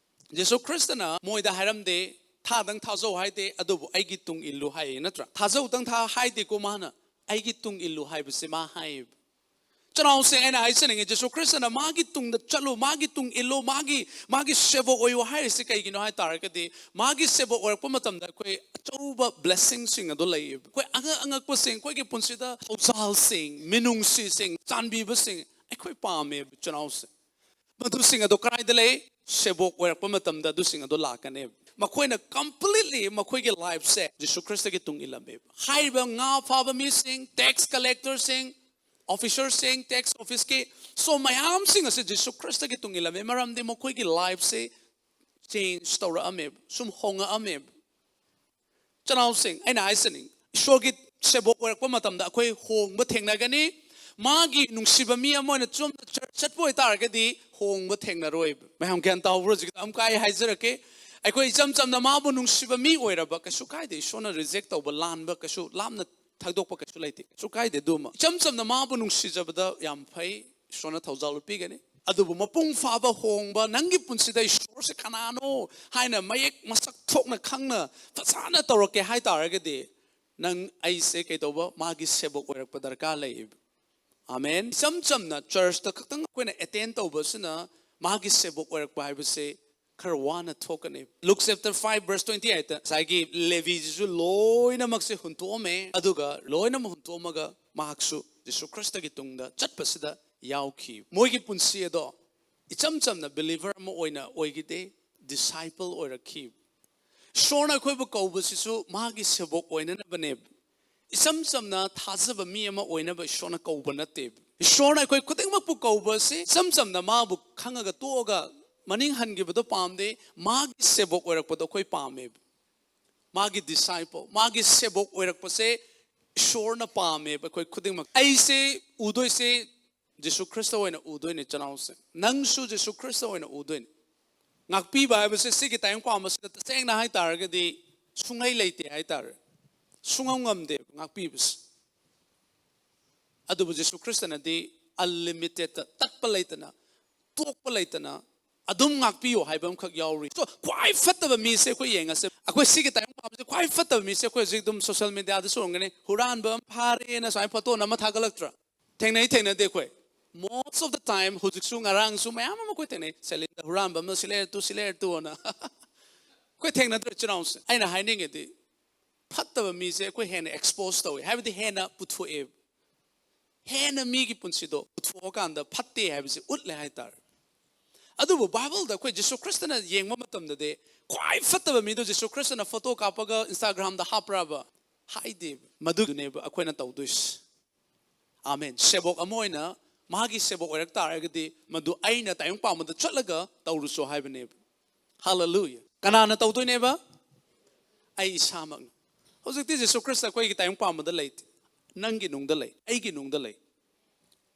ꯖꯤꯁꯨ ꯈ꯭ꯔꯤꯁꯇꯅ ꯃꯣꯏꯗ ꯍꯥꯏꯔꯝꯗꯦ, "ꯊꯥꯗꯪ ꯊꯥꯖꯧ" ꯍꯥꯏꯗꯦ, ꯑꯗꯨꯕꯨ "ꯑꯩꯒꯤ ꯇꯨꯡ ꯏꯜꯂꯨ" ꯍꯥꯏꯌꯦ, ꯅꯠꯇ꯭ꯔꯥ? "ꯊꯥꯖꯧꯗꯪ ꯊꯥ" ꯍꯥꯏꯗꯦꯀꯣ ꯃꯥꯅ, "ꯑꯩꯒꯤ ꯇꯨꯡ ꯏꯜꯂꯨ" ꯍꯥꯏꯕꯁꯦ ꯃꯥ ꯍꯥꯏꯌꯦꯕ꯫ ꯏꯆꯤꯟ ꯏꯅꯥꯎꯁꯦ, ꯑꯩꯅ ꯍꯥꯏꯖꯅꯤꯡꯉꯤ, ꯖꯤꯁꯨ ꯈ꯭ꯔꯤꯁꯇꯅ "ꯃꯥꯒꯤ ꯇꯨꯡꯗ ꯆꯠꯂꯨ, ꯃꯥꯒꯤ ꯇꯨꯡ ꯏꯜꯂꯨ, ꯃꯥꯒꯤ, ꯃꯥꯒꯤ ꯁꯦꯕꯣꯛ ꯑꯣꯏꯌꯨ" ꯍꯥꯏꯔꯤꯁꯦ ꯀꯩꯒꯤꯅꯣ ꯍꯥꯏ ꯇꯥꯔꯒꯗꯤ, ꯃꯥꯒꯤ ꯁꯦꯕꯣꯛ ꯑꯣꯏꯔꯛꯄ ꯃꯇꯝꯗ ꯑꯩꯈꯣꯏ ꯑꯆꯧꯕ blessingꯁꯤꯡ ꯑꯗꯣ ꯂꯩꯌꯦꯕ꯫ ꯑꯩꯈꯣꯏ ꯑꯉꯛ ꯑꯉꯛꯄꯁꯤꯡ, ꯑꯩꯈꯣꯏꯒꯤ ꯄꯨꯟꯁꯤꯗ ꯊꯧꯖꯥꯜꯁꯤꯡ, ꯃꯤꯅꯨꯡꯁꯤꯁꯤꯡ, ꯆꯥꯟꯕꯤꯕꯁꯤꯡ ꯑꯩꯈꯣꯏ ꯄꯥꯝꯃꯦꯕ, ꯏꯆꯤꯟ ꯏꯅꯥꯎꯁꯦ꯫ ꯃꯗꯨꯁꯤꯡ ꯑꯗꯣ ꯀꯗꯥꯏꯗ ꯂꯩ? ꯁꯦꯕꯣꯛ ꯑꯣꯏꯔꯛꯄ ꯃꯇꯝꯗ ꯑꯗꯨꯁꯤꯡ ꯑꯗꯣ ꯂꯥꯛꯀꯅꯦꯕ꯫ ꯃꯈꯣꯏꯅ completely ꯃꯈꯣꯏꯒꯤ lifeꯁꯦ ꯖꯤꯁꯨ ꯈ꯭ꯔꯤꯁꯇꯒꯤ ꯇꯨꯡ ꯏꯜꯂꯝꯃꯦꯕ꯫ ꯍꯥꯏꯔꯤꯕ ꯉꯥ ꯐꯥꯕ ꯃꯤꯁꯤꯡ, tax collectorꯁꯤꯡ, officerꯁꯤꯡ, tax officeꯀꯤ, so ꯃꯌꯥꯝꯁꯤꯡ ꯑꯁꯤ ꯖꯤꯁꯨ ꯈ꯭ꯔꯤꯁꯇꯒꯤ ꯇꯨꯡ ꯏꯜꯂꯝꯃꯦ, ꯃꯔꯝꯗꯤ ꯃꯈꯣꯏꯒꯤ lifeꯁꯦ change ꯇꯧꯔꯛꯑꯝꯃꯦꯕ, ꯁꯨꯝ ꯍꯣꯡꯉꯛꯑꯝꯃꯦꯕ꯫ ꯏꯆꯤꯟ ꯏꯅꯥꯎꯁꯤꯡ, ꯑꯩꯅ ꯍꯥꯏꯖꯅꯤꯡ, ꯏꯁꯣꯔꯒꯤ ꯁꯦꯕꯣꯛ ꯑꯣꯏꯔꯛꯄ ꯃꯇꯝꯗ ꯑꯩꯈꯣꯏ ꯍꯣꯡꯕ ꯊꯦꯡꯅꯒꯅꯤ꯫ ꯃꯥꯒꯤ ꯅꯨꯡꯁꯤꯕ ꯃꯤ ꯑꯃ ꯑꯣꯏꯅ ꯆꯨꯝꯅ church ꯆꯠꯄ ꯑꯣꯏꯇꯥꯔꯒꯗꯤ ꯍꯣꯡꯕ ꯊꯦꯡꯅꯔꯣꯏꯕ꯫ ꯃꯌꯥꯝ ꯒ꯭ꯌꯥꯟ ꯇꯥꯍꯧꯕ꯭ꯔꯣ? ꯍꯧꯖꯤꯛ ꯑꯃꯨꯛꯀ ꯑꯩ ꯍꯥꯏꯖꯔꯛꯀꯦ, ꯑꯩꯈꯣꯏ ꯏꯆꯝ ꯆꯝꯅ ꯃꯥꯕꯨ ꯅꯨꯡꯁꯤꯕ ꯃꯤ ꯑꯣꯏꯔꯕ ꯀꯩꯁꯨ ꯀꯥꯏꯗꯦ, ꯏꯁꯣꯔꯅ reject ꯇꯧꯕ, ꯂꯥꯟꯕ ꯀꯩꯁꯨ ꯂꯥꯞꯅ ꯊꯥꯗꯣꯛꯄ ꯀꯩꯁꯨ ꯂꯩꯇꯦ, ꯀꯩꯁꯨ ꯀꯥꯏꯗꯦ꯫ ꯑꯗꯨꯃ ꯏꯆꯝ ꯆꯝꯅ ꯃꯥꯕꯨ ꯅꯨꯡꯁꯤꯖꯕꯗ ꯌꯥꯝ ꯐꯩ, ꯏꯁꯣꯔꯅ ꯊꯧꯖꯥꯜ ꯄꯤꯒꯅꯤ꯫ ꯑꯗꯨꯕꯨ ꯃꯄꯨꯡ ꯐꯥꯕ ꯍꯣꯡꯕ, ꯅꯪꯒꯤ ꯄꯨꯟꯁꯤꯗ ꯏꯁꯣꯔꯁꯦ ꯀꯅꯥꯅꯣ ꯍꯥꯏꯅ ꯃꯌꯦꯛ ꯃꯁꯛ ꯊꯣꯛꯅ ꯈꯪꯅ ꯐꯖꯅ ꯇꯧꯔꯛꯀꯦ ꯍꯥꯏ ꯇꯥꯔꯒꯗꯤ, ꯅꯪ ꯑꯩꯁꯦ ꯀꯩꯗꯧꯕ? ꯃꯥꯒꯤ ꯁꯦꯕꯣꯛ ꯑꯣꯏꯔꯛꯄ ꯗꯔꯀꯥꯔ ꯂꯩꯌꯦꯕ꯫ ꯑꯥꯃꯦꯟ꯫ ꯏꯆꯝ ꯆꯝꯅ ꯆꯔꯆꯇ ꯈꯛꯇꯪ ꯑꯩꯈꯣꯏꯅ ꯑꯦꯇꯦꯟ ꯇꯧꯕꯁꯤꯅ ꯃꯥꯒꯤ ꯁꯦꯕꯣꯛ ꯑꯣꯏꯔꯛꯄ ꯍꯥꯏꯕꯁꯦ ꯈꯔ ꯋꯥꯅ ꯊꯣꯛꯀꯅꯤ꯫ Luke chapter five verse twenty eightꯇ ꯉꯁꯥꯏꯒꯤ ꯂꯦꯕꯤꯁꯤꯁꯨ ꯂꯣꯏꯅꯃꯛꯁꯦ ꯍꯨꯟꯇꯣꯛꯑꯝꯃꯦ, ꯑꯗꯨꯒ ꯂꯣꯏꯅꯃꯛ ꯍꯨꯟꯇꯣꯛꯑꯝꯃꯒ ꯃꯍꯥꯛꯁꯨ ꯖꯤꯁꯨ ꯈ꯭ꯔꯤꯁꯇꯒꯤ ꯇꯨꯡꯗ ꯆꯠꯄꯁꯤꯗ ꯌꯥꯎꯈꯤ꯫ ꯃꯣꯏꯒꯤ ꯄꯨꯟꯁꯤ ꯑꯗꯣ ꯏꯆꯝ ꯆꯝꯅ ꯕꯤꯂꯤꯚꯔ ꯑꯃ ꯑꯣꯏꯅ ꯑꯣꯏꯈꯤꯗꯦ, ꯗꯤꯁꯥꯏꯄꯜ ꯑꯣꯏꯔꯛꯈꯤ꯫ ꯏꯁꯣꯔꯅ ꯑꯩꯈꯣꯏꯕꯨ ꯀꯧꯕꯁꯤꯁꯨ ꯃꯥꯒꯤ ꯁꯦꯕꯣꯛ ꯑꯣꯏꯅꯅꯕꯅꯦꯕ꯫ ꯏꯆꯝ ꯆꯝꯅ ꯊꯥꯖꯕ ꯃꯤ ꯑꯃ ꯑꯣꯏꯅꯕ ꯏꯁꯣꯔꯅ ꯀꯧꯕ ꯅꯠꯇꯦꯕ꯫ ꯏꯁꯣꯔꯅ ꯑꯩꯈꯣꯏ ꯈꯨꯗꯤꯡꯃꯛꯄꯨ ꯀꯧꯕꯁꯤ ꯏꯆꯝ ꯆꯝꯅ ꯃꯥꯕꯨ ꯈꯪꯉꯒ ꯇꯣꯛꯑꯒ ꯃꯅꯤꯡ ꯍꯟꯈꯤꯕꯗꯣ ꯄꯥꯝꯗꯦ, ꯃꯥꯒꯤ ꯁꯦꯕꯣꯛ ꯑꯣꯏꯔꯛꯄꯗꯣ ꯑꯩꯈꯣꯏ ꯄꯥꯝꯃꯦꯕ꯫ ꯃꯥꯒꯤ ꯗꯤꯁꯥꯏꯄꯜ, ꯃꯥꯒꯤ ꯁꯦꯕꯣꯛ ꯑꯣꯏꯔꯛꯄꯁꯦ ꯏꯁꯣꯔꯅ ꯄꯥꯝꯃꯦꯕ꯫ ꯑꯩꯈꯣꯏ ꯈꯨꯗꯤꯡꯃꯛ, ꯑꯩꯁꯦ ꯎꯗꯣꯏꯁꯦ ꯖꯤꯁꯨ ꯈ꯭ꯔꯤꯁꯇ ꯑꯣꯏꯅ ꯎꯗꯣꯏꯅꯦ, ꯆꯤꯟꯅꯥꯎꯁꯦ꯫ ꯅꯪꯁꯨ ꯖꯤꯁꯨ ꯈ꯭ꯔꯤꯁꯇ ꯑꯣꯏꯅ ꯎꯗꯣꯏꯅꯦ꯫ ꯉꯥꯛꯄꯤꯕ ꯍꯥꯏꯕꯁꯦ ꯁꯤꯒꯤ ꯇꯥꯏꯕꯪ ꯄꯥꯟꯕꯁꯤꯗ ꯇꯁꯦꯡꯅ ꯍꯥꯏꯇꯥꯔꯒꯗꯤ ꯁꯨꯡꯂꯩ ꯂꯩꯇꯦ ꯍꯥꯏꯇꯥꯔꯦ꯫ ꯁꯨꯡꯉꯝ ꯉꯝꯗꯦ ꯉꯥꯛꯄꯤꯕꯁꯦ꯫ ꯑꯗꯨꯕꯨ ꯖꯤꯁꯨ ꯈ꯭ꯔꯤꯁꯇꯅꯗꯤ ꯑꯟꯂꯤꯃꯤꯇꯦꯠꯇ, ꯇꯠꯄ ꯂꯩꯇꯅ, ꯇꯣꯛꯄ ꯂꯩꯇꯅ ꯑꯗꯨꯝ ꯉꯥꯛꯄꯤꯌꯣ ꯍꯥꯏꯕ ꯑꯃꯈꯛ ꯌꯥꯎꯔꯤ꯫ So, ꯈ꯭ꯋꯥꯏ ꯐꯠꯇꯕ ꯃꯤꯁꯦ ꯑꯩꯈꯣꯏ ꯌꯦꯡꯉꯁꯦ꯫ ꯑꯩꯈꯣꯏ ꯁꯤꯒꯤ ꯇꯥꯏꯕꯪ ꯄꯥꯟꯕꯁꯦ ꯈ꯭ꯋꯥꯏ ꯐꯠꯇꯕ ꯃꯤꯁꯦ ꯑꯩꯈꯣꯏ ꯍꯧꯖꯤꯛ ꯑꯗꯨꯝ ꯁꯣꯁꯤꯌꯦꯜ ꯃꯦꯗꯤꯌꯥꯗꯁꯨ ꯎꯔꯝꯒꯅꯤ, ꯍꯨꯔꯥꯟꯕ ꯑꯃ ꯐꯥꯔꯦꯅ ꯁꯨꯃꯥꯏꯅ ꯐꯣꯇꯣ ꯅꯝꯃ ꯊꯥꯒꯠꯂꯛꯇ꯭ꯔꯥ? ꯊꯦꯡꯅꯩ, ꯊꯦꯡꯅꯗꯦ? ꯑꯩꯈꯣꯏ most of the time, ꯍꯧꯖꯤꯛꯁꯨ ꯉꯔꯥꯡꯁꯨ ꯃꯌꯥꯝ ꯑꯃ ꯑꯩꯈꯣꯏ ꯊꯦꯡꯅꯩ꯫ ꯁꯦꯂꯤꯟꯗ ꯍꯨꯔꯥꯟꯕ ꯑꯃꯅ ꯁꯤ ꯂꯩꯔꯦ ꯇꯨ, ꯁꯤ ꯂꯩꯔꯦ ꯇꯨ ꯑꯅ꯫ ꯑꯩꯈꯣꯏ ꯊꯦꯡꯅꯗ꯭ꯔꯦ, ꯆꯤꯟꯅꯥꯎꯁꯦ꯫ ꯑꯩꯅ ꯍꯥꯏꯅꯤꯡꯉꯤꯗꯤ ꯐꯠꯇꯕ ꯃꯤꯁꯦ ꯑꯩꯈꯣꯏ ꯍꯦꯟꯅ ꯑꯦꯛꯁꯄꯣꯖ ꯇꯧꯋꯦ, ꯍꯥꯏꯕꯗꯤ ꯍꯦꯟꯅ ꯄꯨꯊꯣꯛꯑꯦꯕ꯫ ꯍꯦꯟꯅ ꯃꯤꯒꯤ ꯄꯨꯟꯁꯤꯗꯣ ꯄꯨꯊꯣꯛꯑꯀꯥꯟꯗ ꯐꯠꯇꯦ ꯍꯥꯏꯕꯁꯦ ꯎꯠꯂꯦ ꯍꯥꯏꯇꯥꯔꯦ꯫ ꯑꯗꯨꯕꯨ ꯕꯥꯏꯕꯜꯗ ꯑꯩꯈꯣꯏ ꯖꯤꯁꯨ ꯈ꯭ꯔꯤꯁꯇꯅ ꯌꯦꯡꯕ ꯃꯇꯝꯗꯗꯤ ꯈ꯭ꯋꯥꯏ ꯐꯠꯇꯕ ꯃꯤꯗꯣ ꯖꯤꯁꯨ ꯈ꯭ꯔꯤꯁꯇꯅ ꯐꯣꯇꯣ ꯀꯥꯞꯄꯒ ꯏꯟꯁꯇꯥꯒ꯭ꯔꯥꯝꯗ ꯍꯥꯞꯄ꯭ꯔꯕ? ꯍꯥꯏꯗꯦꯕ꯫ ꯃꯗꯨꯗꯨꯅꯦꯕ ꯑꯩꯈꯣꯏꯅ ꯇꯧꯗꯣꯏꯁꯦ꯫ ꯑꯥꯃꯦꯟ꯫ ꯁꯦꯕꯣꯛ ꯑꯃ ꯑꯣꯏꯅ, ꯃꯥꯒꯤ ꯁꯦꯕꯣꯛ ꯑꯣꯏꯔꯛ ꯇꯥꯔꯒꯗꯤ ꯃꯗꯨ ꯑꯩꯅ ꯇꯥꯏꯕꯪ ꯄꯥꯟꯕꯗ ꯆꯠꯂꯒ ꯇꯧꯔꯨꯆꯣ ꯍꯥꯏꯕꯅꯦꯕ꯫ ꯍꯥꯂꯦꯂꯨꯌꯥ꯫ ꯀꯅꯥꯅ ꯇꯧꯗꯣꯏꯅꯦꯕ? ꯑꯩ ꯏꯁꯥꯃꯛꯅ꯫ ꯍꯧꯖꯤꯛꯇꯤ ꯖꯤꯁꯨ ꯈ꯭ꯔꯤꯁꯇ ꯑꯩꯈꯣꯏꯒꯤ ꯇꯥꯏꯕꯪ ꯄꯥꯟꯕꯗ ꯂꯩꯇꯦ꯫ ꯅꯪꯒꯤ ꯅꯨꯡꯗ ꯂꯩ, ꯑꯩꯒꯤ ꯅꯨꯡꯗ ꯂꯩ꯫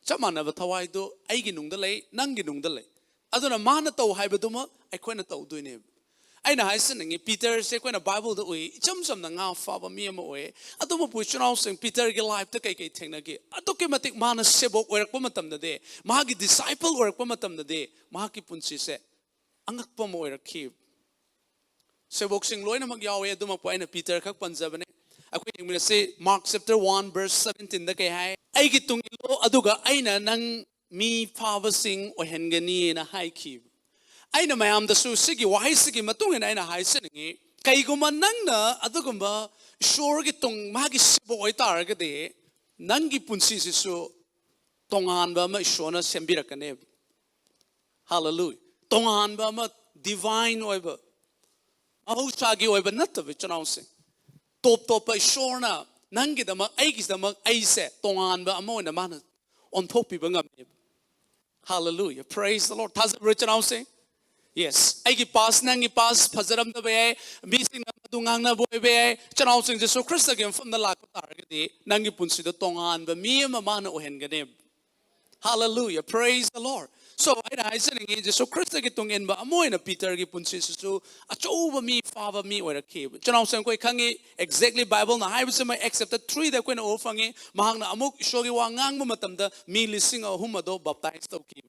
ꯆꯞ ꯃꯥꯟꯅꯕ ꯊꯋꯥꯏꯗꯣ ꯑꯩꯒꯤ ꯅꯨꯡꯗ ꯂꯩ, ꯅꯪꯒꯤ ꯅꯨꯡꯗ ꯂꯩ꯫ ꯑꯗꯨꯅ ꯃꯥꯅ ꯇꯧ ꯍꯥꯏꯕꯗꯨꯃꯛ ꯑꯩꯈꯣꯏꯅ ꯇꯧꯗꯣꯏꯅꯦꯕ꯫ ꯑꯩꯅ ꯍꯥꯏꯖꯅꯤꯡꯉꯤ, ꯄꯤꯇꯔꯁꯦ ꯑꯩꯈꯣꯏꯅ ꯕꯥꯏꯕꯜꯗ ꯎꯏ, ꯏꯆꯝ ꯆꯝꯅ ꯉꯥ ꯐꯥꯕ ꯃꯤ ꯑꯃ ꯑꯣꯏ꯫ ꯑꯗꯨꯕꯨ ꯏꯆꯤꯟ ꯏꯅꯥꯎꯁꯤꯡ, ꯄꯤꯇꯔꯒꯤ ꯂꯥꯏꯐꯇ ꯀꯩ ꯀꯩ ꯊꯦꯡꯅꯈꯤ? ꯑꯗꯨꯛꯀꯤ ꯃꯇꯤꯛ ꯃꯥꯅ ꯁꯦꯕꯣꯛ ꯑꯣꯏꯔꯛꯄ ꯃꯇꯝꯗꯗꯤ, ꯃꯥꯒꯤ ꯗꯤꯁꯥꯏꯄꯜ ꯑꯣꯏꯔꯛꯄ ꯃꯇꯝꯗꯗꯤ, ꯃꯍꯥꯛꯀꯤ ꯄꯨꯟꯁꯤꯁꯦ ꯑꯉꯛꯄ ꯑꯃ ꯑꯣꯏꯔꯛꯈꯤ꯫ ꯁꯦꯕꯣꯛꯁꯤꯡ ꯂꯣꯏꯅꯃꯛ ꯌꯥꯎꯋꯦ, ꯑꯗꯨꯃꯛꯄꯨ ꯑꯩꯅ ꯄꯤꯇꯔ ꯈꯛ ꯄꯟꯖꯕꯅꯦ꯫ ꯑꯩꯈꯣꯏ ꯌꯦꯡꯃꯤꯟꯅꯁꯤ, Mark chapter one verse seventeenꯗ ꯀꯩ ꯍꯥꯏ? ꯑꯩꯒꯤ ꯇꯨꯡ ꯏꯜꯂꯣ, ꯑꯗꯨꯒ ꯑꯩꯅ ꯅꯪ ꯃꯤ ꯐꯥꯕꯁꯤꯡ ꯑꯣꯏꯍꯟꯒꯅꯤꯅ ꯍꯥꯏꯈꯤꯕ꯫ ꯑꯩꯅ ꯃꯌꯥꯝꯗꯁꯨ ꯁꯤꯒꯤ ꯋꯥꯍꯩꯁꯤꯒꯤ ꯃꯇꯨꯡ ꯏꯟꯅ ꯑꯩꯅ ꯍꯥꯏꯖꯅꯤꯡꯉꯤ, ꯀꯩꯒꯨꯝꯕ ꯅꯪꯅ ꯑꯗꯨꯒꯨꯝꯕ ꯏꯁꯣꯔꯒꯤ ꯇꯨꯡ, ꯃꯥꯒꯤ ꯁꯦꯕ ꯑꯣꯏꯇꯥꯔꯒꯗꯤ, ꯅꯪꯒꯤ ꯄꯨꯟꯁꯤꯁꯤꯁꯨ ꯇꯣꯉꯥꯟꯕ ꯑꯃ ꯏꯁꯣꯔꯅ ꯁꯦꯝꯕꯤꯔꯛꯀꯅꯦꯕ꯫ ꯍꯥꯂꯦꯂꯨꯌꯥ꯫ ꯇꯣꯉꯥꯟꯕ ꯑꯃ, divine ꯑꯣꯏꯕ, ꯃꯍꯧꯁꯥꯒꯤ ꯑꯣꯏꯕ ꯅꯠꯇꯕ, ꯏꯆꯤꯟ ꯏꯅꯥꯎꯁꯤꯡ, ꯇꯣꯞ ꯇꯣꯞꯄ ꯏꯁꯣꯔꯅ ꯅꯪꯒꯤꯗꯃꯛ, ꯑꯩꯒꯤꯗꯃꯛ, ꯑꯩꯁꯦ ꯇꯣꯉꯥꯟꯕ ꯑꯃ ꯑꯣꯏꯅ ꯃꯥꯅ ꯑꯣꯟꯊꯣꯛꯄꯤꯕ ꯉꯝꯃꯦꯕ꯫ Hallelujah, praise the Lord. ꯊꯥꯖꯕ꯭ꯔꯣ, ꯏꯆꯤꯟ ꯏꯅꯥꯎꯁꯤꯡ? Yes, ꯑꯩꯒꯤ past, ꯅꯪꯒꯤ past ꯐꯖꯔꯝꯗꯕ ꯌꯥꯏ, ꯃꯤꯁꯤꯡꯅ ꯑꯗꯨ ꯉꯥꯡꯅꯕ ꯑꯣꯏꯕ ꯌꯥꯏ꯫ ꯏꯆꯤꯟ ꯏꯅꯥꯎꯁꯤꯡ, ꯖꯤꯁꯨ ꯈ꯭ꯔꯤꯁꯇꯒꯤ ꯃꯐꯝꯗ ꯂꯥꯛꯄ ꯇꯥꯔꯒꯗꯤ, ꯅꯪꯒꯤ ꯄꯨꯟꯁꯤꯗꯣ ꯇꯣꯉꯥꯟꯕ ꯃꯤ ꯑꯃ ꯃꯥꯅ ꯑꯣꯏꯍꯟꯒꯅꯦꯕ꯫ Hallelujah, praise the Lord. So, ꯑꯩꯅ ꯍꯥꯏꯖꯅꯤꯡꯉꯤ, ꯖꯤꯁꯨ ꯈ꯭ꯔꯤꯁꯇꯒꯤ ꯇꯨꯡ ꯏꯟꯕ ꯑꯃ ꯑꯣꯏꯅ ꯄꯤꯇꯔꯒꯤ ꯄꯨꯟꯁꯤꯁꯤꯁꯨ ꯑꯆꯧꯕ ꯃꯤ, ꯐꯥꯕ ꯃꯤ ꯑꯣꯏꯔꯛꯈꯤꯕ꯫ ꯏꯆꯤꯟ ꯏꯅꯥꯎꯁꯤꯡ, ꯑꯩꯈꯣꯏ ꯈꯪꯉꯤ, exactly Bible ꯅ ꯍꯥꯏꯕꯁꯤꯃ Acts chapter three ꯗ ꯑꯩꯈꯣꯏꯅ ꯎꯕ ꯐꯪꯉꯤ꯫ ꯃꯍꯥꯛꯅ ꯑꯃꯨꯛ ꯏꯁꯣꯔꯒꯤ ꯋꯥ ꯉꯥꯡꯕ ꯃꯇꯝꯗ ꯃꯤ ꯂꯤꯁꯤꯡ ꯑꯍꯨꯝ ꯑꯗꯣ baptize ꯇꯧꯈꯤꯕ꯫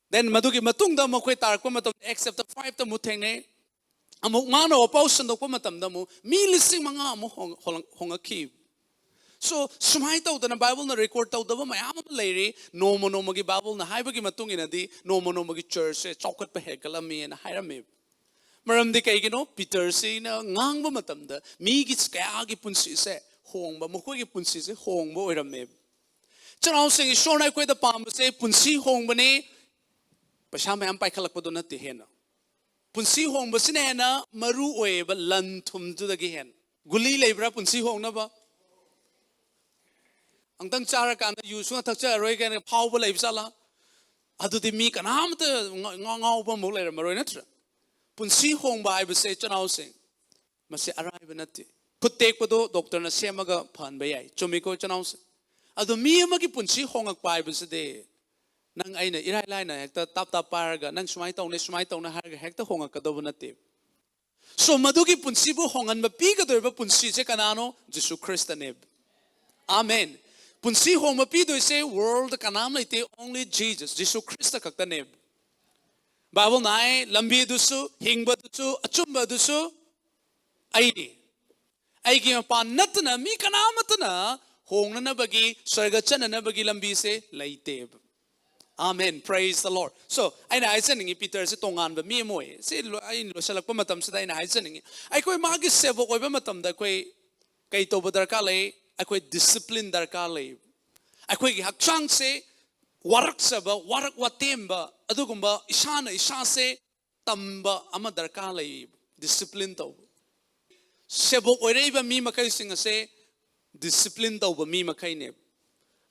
Then ꯃꯗꯨꯒꯤ ꯃꯇꯨꯡꯗ ꯃꯈꯣꯏ ꯇꯥꯔꯛꯄ ꯃꯇꯝꯗ Acts chapter five ꯇ ꯑꯃꯨꯛ ꯊꯦꯡꯅꯩ꯫ ꯑꯃꯨꯛ ꯃꯥꯅ ꯋꯥꯄꯥꯎ ꯁꯟꯗꯣꯛꯄ ꯃꯇꯝꯗ ꯑꯃꯨꯛ ꯃꯤ ꯂꯤꯁꯤꯡ ꯃꯉꯥ ꯑꯃꯨꯛ ꯍꯣꯡ-, ꯍꯣꯡꯂꯛ-, ꯍꯣꯡꯉꯛꯈꯤ꯫ So, ꯁꯨꯃꯥꯏꯅ ꯇꯧꯗꯅ Bible ꯅ record ꯇꯧꯗꯕ ꯃꯌꯥꯝ ꯑꯃ ꯂꯩꯔꯤ꯫ ꯅꯣꯡꯃ ꯅꯣꯡꯃꯒꯤ, Bible ꯅ ꯍꯥꯏꯕꯒꯤ ꯃꯇꯨꯡ ꯏꯟꯅꯗꯤ, ꯅꯣꯡꯃ ꯅꯣꯡꯃꯒꯤ church ꯁꯦ ꯆꯥꯎꯈꯠꯄ ꯍꯦꯟꯒꯠꯂꯝꯃꯦꯅ ꯍꯥꯏꯔꯝꯃꯦ꯫ ꯃꯔꯝꯗꯤ ꯀꯩꯒꯤꯅꯣ? ꯄꯤꯇꯔꯁꯤꯅ ꯉꯥꯡꯕ ꯃꯇꯝꯗ ꯃꯤꯒꯤ ꯀꯌꯥꯒꯤ ꯄꯨꯟꯁꯤꯁꯦ ꯍꯣꯡꯕ, ꯃꯈꯣꯏꯒꯤ ꯄꯨꯟꯁꯤꯁꯦ ꯍꯣꯡꯕ ꯑꯣꯏꯔꯝꯃꯦ꯫ ꯏꯆꯤꯟ ꯏꯅꯥꯎꯁꯤꯡ, ꯏꯁꯣꯔꯅ ꯑꯩꯈꯣꯏꯗ ꯄꯥꯝꯕꯁꯦ ꯄꯨꯟꯁꯤ ꯍꯣꯡꯕꯅꯤ, ꯄꯩꯁꯥ ꯃꯌꯥꯝ ꯄꯥꯏꯈꯠꯂꯛꯄꯗꯣ ꯅꯠꯇꯦ꯫ ꯍꯦꯟꯅ ꯄꯨꯟꯁꯤ ꯍꯣꯡꯕꯁꯤꯅ ꯍꯦꯟꯅ ꯃꯔꯨ ꯑꯣꯏꯌꯦꯕ, ꯂꯟ ꯊꯨꯝꯗꯨꯗꯒꯤ ꯍꯦꯟꯅ꯫ ꯒꯨꯂꯤ ꯂꯩꯕ꯭ꯔꯥ ꯄꯨꯟꯁꯤ ꯍꯣꯡꯅꯕ? ꯑꯝꯇꯪ ꯆꯥꯔꯀꯥꯟꯗ ꯌꯨ ꯁꯨꯡꯊꯛ ꯊꯛꯆꯔꯔꯣꯏ ꯀꯥꯏꯅ ꯐꯥꯎꯕ ꯂꯩꯕ ꯖꯥꯠꯂꯥ? ꯑꯗꯨꯗꯤ ꯃꯤ ꯀꯅꯥꯝꯇ ꯉ-, ꯉ-, ꯉꯥꯎꯕ ꯑꯃꯐꯥꯎ ꯂꯩꯔꯝꯃꯔꯣꯏ, ꯅꯠꯇ꯭ꯔꯥ? ꯄꯨꯟꯁꯤ ꯍꯣꯡꯕ ꯍꯥꯏꯕꯁꯦ, ꯏꯆꯤꯟ ꯏꯅꯥꯎꯁꯤꯡ, ꯃꯁꯤ ꯑꯔꯥꯏꯕ ꯅꯠꯇꯦ꯫ ꯈꯨꯠ ꯇꯦꯛꯄꯗꯣ ꯗꯣꯛꯇꯔꯅ ꯁꯦꯝꯃꯒ ꯐꯍꯟꯕ ꯌꯥꯏ, ꯆꯨꯝꯃꯤꯀꯣ, ꯏꯆꯤꯟ ꯏꯅꯥꯎꯁꯤꯡ? ꯑꯗꯣ ꯃꯤ ꯑꯃꯒꯤ ꯄꯨꯟꯁꯤ ꯍꯣꯡꯉꯛꯄ ꯍꯥꯏꯕꯁꯤꯗꯤ, ꯅꯪ ꯑꯩꯅ ꯏꯔꯥꯏ ꯂꯥꯏꯅ ꯍꯦꯛꯇ ꯇꯥꯞ ꯇꯥꯞ ꯄꯥꯏꯔꯒ, "ꯅꯪ ꯁꯨꯃꯥꯏꯅ ꯇꯧꯅꯦ, ꯁꯨꯃꯥꯏꯅ ꯇꯧꯅꯦ" ꯍꯥꯏꯔꯒ ꯍꯦꯛꯇ ꯍꯣꯡꯉꯛꯀꯗꯧꯕ ꯅꯠꯇꯦ꯫ So, ꯃꯗꯨꯒꯤ ꯄꯨꯟꯁꯤꯕꯨ ꯍꯣꯡꯍꯟꯕ ꯄꯤꯒꯗꯧꯔꯤꯕ ꯄꯨꯟꯁꯤꯁꯦ ꯀꯅꯥꯅꯣ? ꯖꯤꯁꯨ ꯈ꯭ꯔꯤꯁꯇꯅꯦꯕ꯫ ꯑꯥꯃꯦꯟ꯫ ꯄꯨꯟꯁꯤ ꯍꯣꯡꯕ ꯄꯤꯗꯣꯏꯁꯦ world ꯗ ꯀꯅꯥꯝ ꯂꯩꯇꯦ, only Jesus, ꯖꯤꯁꯨ ꯈ꯭ꯔꯤꯁꯇ ꯈꯛꯇꯅꯦꯕ꯫ Bible ꯅ ꯍꯥꯏ, "ꯂꯝꯕꯤꯗꯨꯁꯨ, ꯍꯤꯡꯕꯗꯨꯁꯨ, ꯑꯆꯨꯝꯕꯗꯨꯁꯨ ꯑꯩꯅꯤ꯫ ꯑꯩꯒꯤ ꯃꯄꯥꯟ ꯅꯠꯇꯅ ꯃꯤ ꯀꯅꯥꯃꯠꯇꯅ ꯍꯣꯡꯅꯅꯕꯒꯤ, ꯁ꯭ꯋꯔꯒ ꯆꯠꯅꯅꯕꯒꯤ ꯂꯝꯕꯤꯁꯦ ꯂꯩꯇꯦꯕ꯫ Amen, praise the Lord. So ꯑꯩꯅ ꯍꯥꯏꯖꯅꯤꯡꯉꯤ, ꯄꯤꯇꯔꯁꯦ ꯇꯣꯉꯥꯟꯕ ꯃꯤ ꯑꯃ ꯑꯣꯏꯌꯦ꯫ ꯁꯤ ꯂꯣ-, ꯑꯩ ꯂꯣꯏꯁꯤꯜꯂꯛꯄ ꯃꯇꯝꯁꯤꯗ ꯑꯩꯅ ꯍꯥꯏꯖꯅꯤꯡꯉꯤ, ꯑꯩꯈꯣꯏ ꯃꯥꯒꯤ ꯁꯦꯕꯣꯛ ꯑꯣꯏꯕ ꯃꯇꯝꯗ ꯑꯩꯈꯣꯏ ꯀꯩ ꯇꯧꯕ ꯗꯔꯀꯥꯔ ꯂꯩ? ꯑꯩꯈꯣꯏ ꯗꯤꯁꯤꯄ꯭ꯂꯤꯟ ꯗꯔꯀꯥꯔ ꯂꯩ꯫ ꯑꯩꯈꯣꯏꯒꯤ ꯍꯛꯆꯥꯡꯁꯦ ꯋꯥꯔꯛꯆꯕ, ꯋꯥꯔꯛ ꯋꯥꯇꯦꯝꯕ, ꯑꯗꯨꯒꯨꯝꯕ ꯏꯁꯥꯅ ꯏꯁꯥꯁꯦ ꯇꯝꯕ ꯑꯃ ꯗꯔꯀꯥꯔ ꯂꯩ꯫ ꯗꯤꯁꯤꯄ꯭ꯂꯤꯟ ꯇꯧꯕ꯫ ꯁꯦꯕꯣꯛ ꯑꯣꯏꯔꯛꯏꯕ ꯃꯤ ꯃꯈꯩꯁꯤꯡ ꯑꯁꯦ ꯗꯤꯁꯤꯄ꯭ꯂꯤꯟ ꯇꯧꯕ ꯃꯤ ꯃꯈꯩꯅꯦꯕ꯫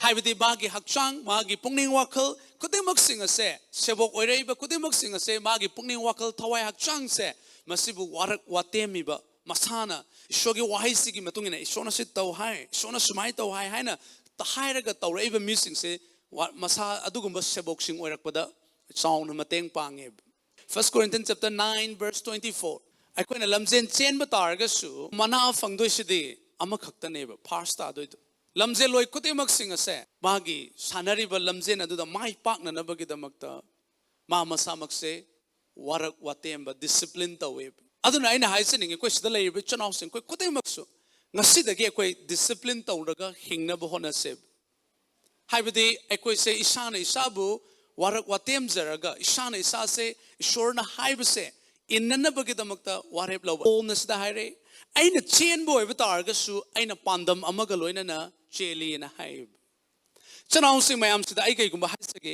ꯍꯥꯏꯕꯗꯤ ꯃꯥꯒꯤ ꯍꯛꯆꯥꯡ, ꯃꯥꯒꯤ ꯄꯨꯛꯅꯤꯡ ꯋꯥꯈꯜ ꯈꯨꯗꯤꯡꯃꯛꯁꯤꯡ ꯑꯁꯦ, ꯁꯦꯕꯣꯛ ꯑꯣꯏꯔꯛꯏꯕ ꯈꯨꯗꯤꯡꯃꯛꯁꯤꯡ ꯑꯁꯦ, ꯃꯥꯒꯤ ꯄꯨꯛꯅꯤꯡ ꯋꯥꯈꯜ, ꯊꯋꯥꯏ ꯍꯛꯆꯥꯡꯁꯦ, ꯃꯁꯤꯕꯨ ꯋꯥꯔꯛ ꯋꯥꯇꯦꯝꯃꯤꯕ, ꯃꯁꯥꯅ ꯏꯁꯣꯔꯒꯤ ꯋꯥꯍꯩꯁꯤꯒꯤ ꯃꯇꯨꯡ ꯏꯟꯅ ꯏꯁꯣꯔꯅ ꯁꯤ ꯇꯧ ꯍꯥꯏ, ꯏꯁꯣꯔꯅ ꯁꯨꯃꯥꯏꯅ ꯇꯧ ꯍꯥꯏ ꯍꯥꯏꯅ ꯍꯥꯏꯔꯒ ꯇꯧꯔꯛꯏꯕ ꯃꯤꯁꯤꯡꯁꯦ ꯋꯥ-, ꯃꯁꯥ ꯑꯗꯨꯒꯨꯝꯕ ꯁꯦꯕꯣꯛꯁꯤꯡ ꯑꯣꯏꯔꯛꯄꯗ ꯆꯥꯎꯅ ꯃꯇꯦꯡ ꯄꯥꯡꯉꯦꯕ꯫ First Corinthians chapter nine verse twenty-four꯫ ꯑꯩꯈꯣꯏꯅ ꯂꯝꯖꯦꯟ ꯆꯦꯟꯕ ꯇꯥꯔꯒꯁꯨ ꯃꯅꯥ ꯐꯪꯗꯣꯏꯁꯤꯗꯤ ꯑꯃꯈꯛꯇꯅꯦꯕ, ꯐꯥꯔꯁ ꯇꯥꯗꯣꯏꯗꯣ꯫ ꯂꯝꯖꯦꯜꯂꯣꯏ ꯈꯨꯗꯤꯡꯃꯛꯁꯤꯡ ꯑꯁꯦ ꯃꯥꯒꯤ ꯁꯥꯟꯅꯔꯤꯕ ꯂꯝꯖꯦꯟ ꯑꯗꯨꯗ ꯃꯥꯏ ꯄꯥꯛꯅꯅꯕꯒꯤꯗꯃꯛꯇ ꯃꯥ ꯃꯁꯥꯃꯛꯁꯦ ꯋꯥꯔꯛ ꯋꯥꯇꯦꯝꯕ, ꯗꯤꯁꯤꯄ꯭ꯂꯤꯟ ꯇꯧꯋꯦꯕ꯫ ꯑꯗꯨꯅ ꯑꯩꯅ ꯍꯥꯏꯖꯅꯤꯡꯉꯤ, ꯑꯩꯈꯣꯏ ꯁꯤꯗ ꯂꯩꯔꯤꯕ ꯏꯆꯤꯟ ꯏꯅꯥꯎꯁꯤꯡ, ꯑꯩꯈꯣꯏ ꯈꯨꯗꯤꯡꯃꯛꯁꯨ ꯉꯁꯤꯗꯒꯤ ꯑꯩꯈꯣꯏ ꯗꯤꯁꯤꯄ꯭ꯂꯤꯟ ꯇꯧꯔꯒ ꯍꯤꯡꯅꯕ ꯍꯣꯠꯅꯁꯦꯕ꯫ ꯍꯥꯏꯕꯗꯤ ꯑꯩꯈꯣꯏꯁꯦ ꯏꯁꯥꯅ ꯏꯁꯥꯕꯨ ꯋꯥꯔꯛ ꯋꯥꯇꯦꯝꯖꯔꯒ, ꯏꯁꯥꯅ ꯏꯁꯥꯁꯦ ꯏꯁꯣꯔꯅ ꯍꯥꯏꯕꯁꯦ ꯏꯟꯅꯅꯕꯒꯤꯗꯃꯛꯇ ꯋꯥꯔꯦꯞ ꯂꯧꯕ꯫ ꯄꯣꯜꯅ ꯁꯤꯗ ꯍꯥꯏꯔꯦ, "ꯑꯩꯅ ꯆꯦꯟꯕ ꯑꯣꯏꯕ ꯇꯥꯔꯒꯁꯨ ꯑꯩꯅ ꯄꯥꯟꯗꯝ ꯑꯃꯒ ꯂꯣꯏꯅꯅ ꯆꯦꯜꯂꯤꯅ" ꯍꯥꯏꯌꯦꯕ꯫ ꯏꯆꯤꯟ ꯏꯅꯥꯎꯁꯤꯡ ꯃꯌꯥꯝꯁꯤꯗ ꯑꯩ ꯀꯩꯒꯨꯝꯕ ꯍꯥꯏꯖꯒꯦ,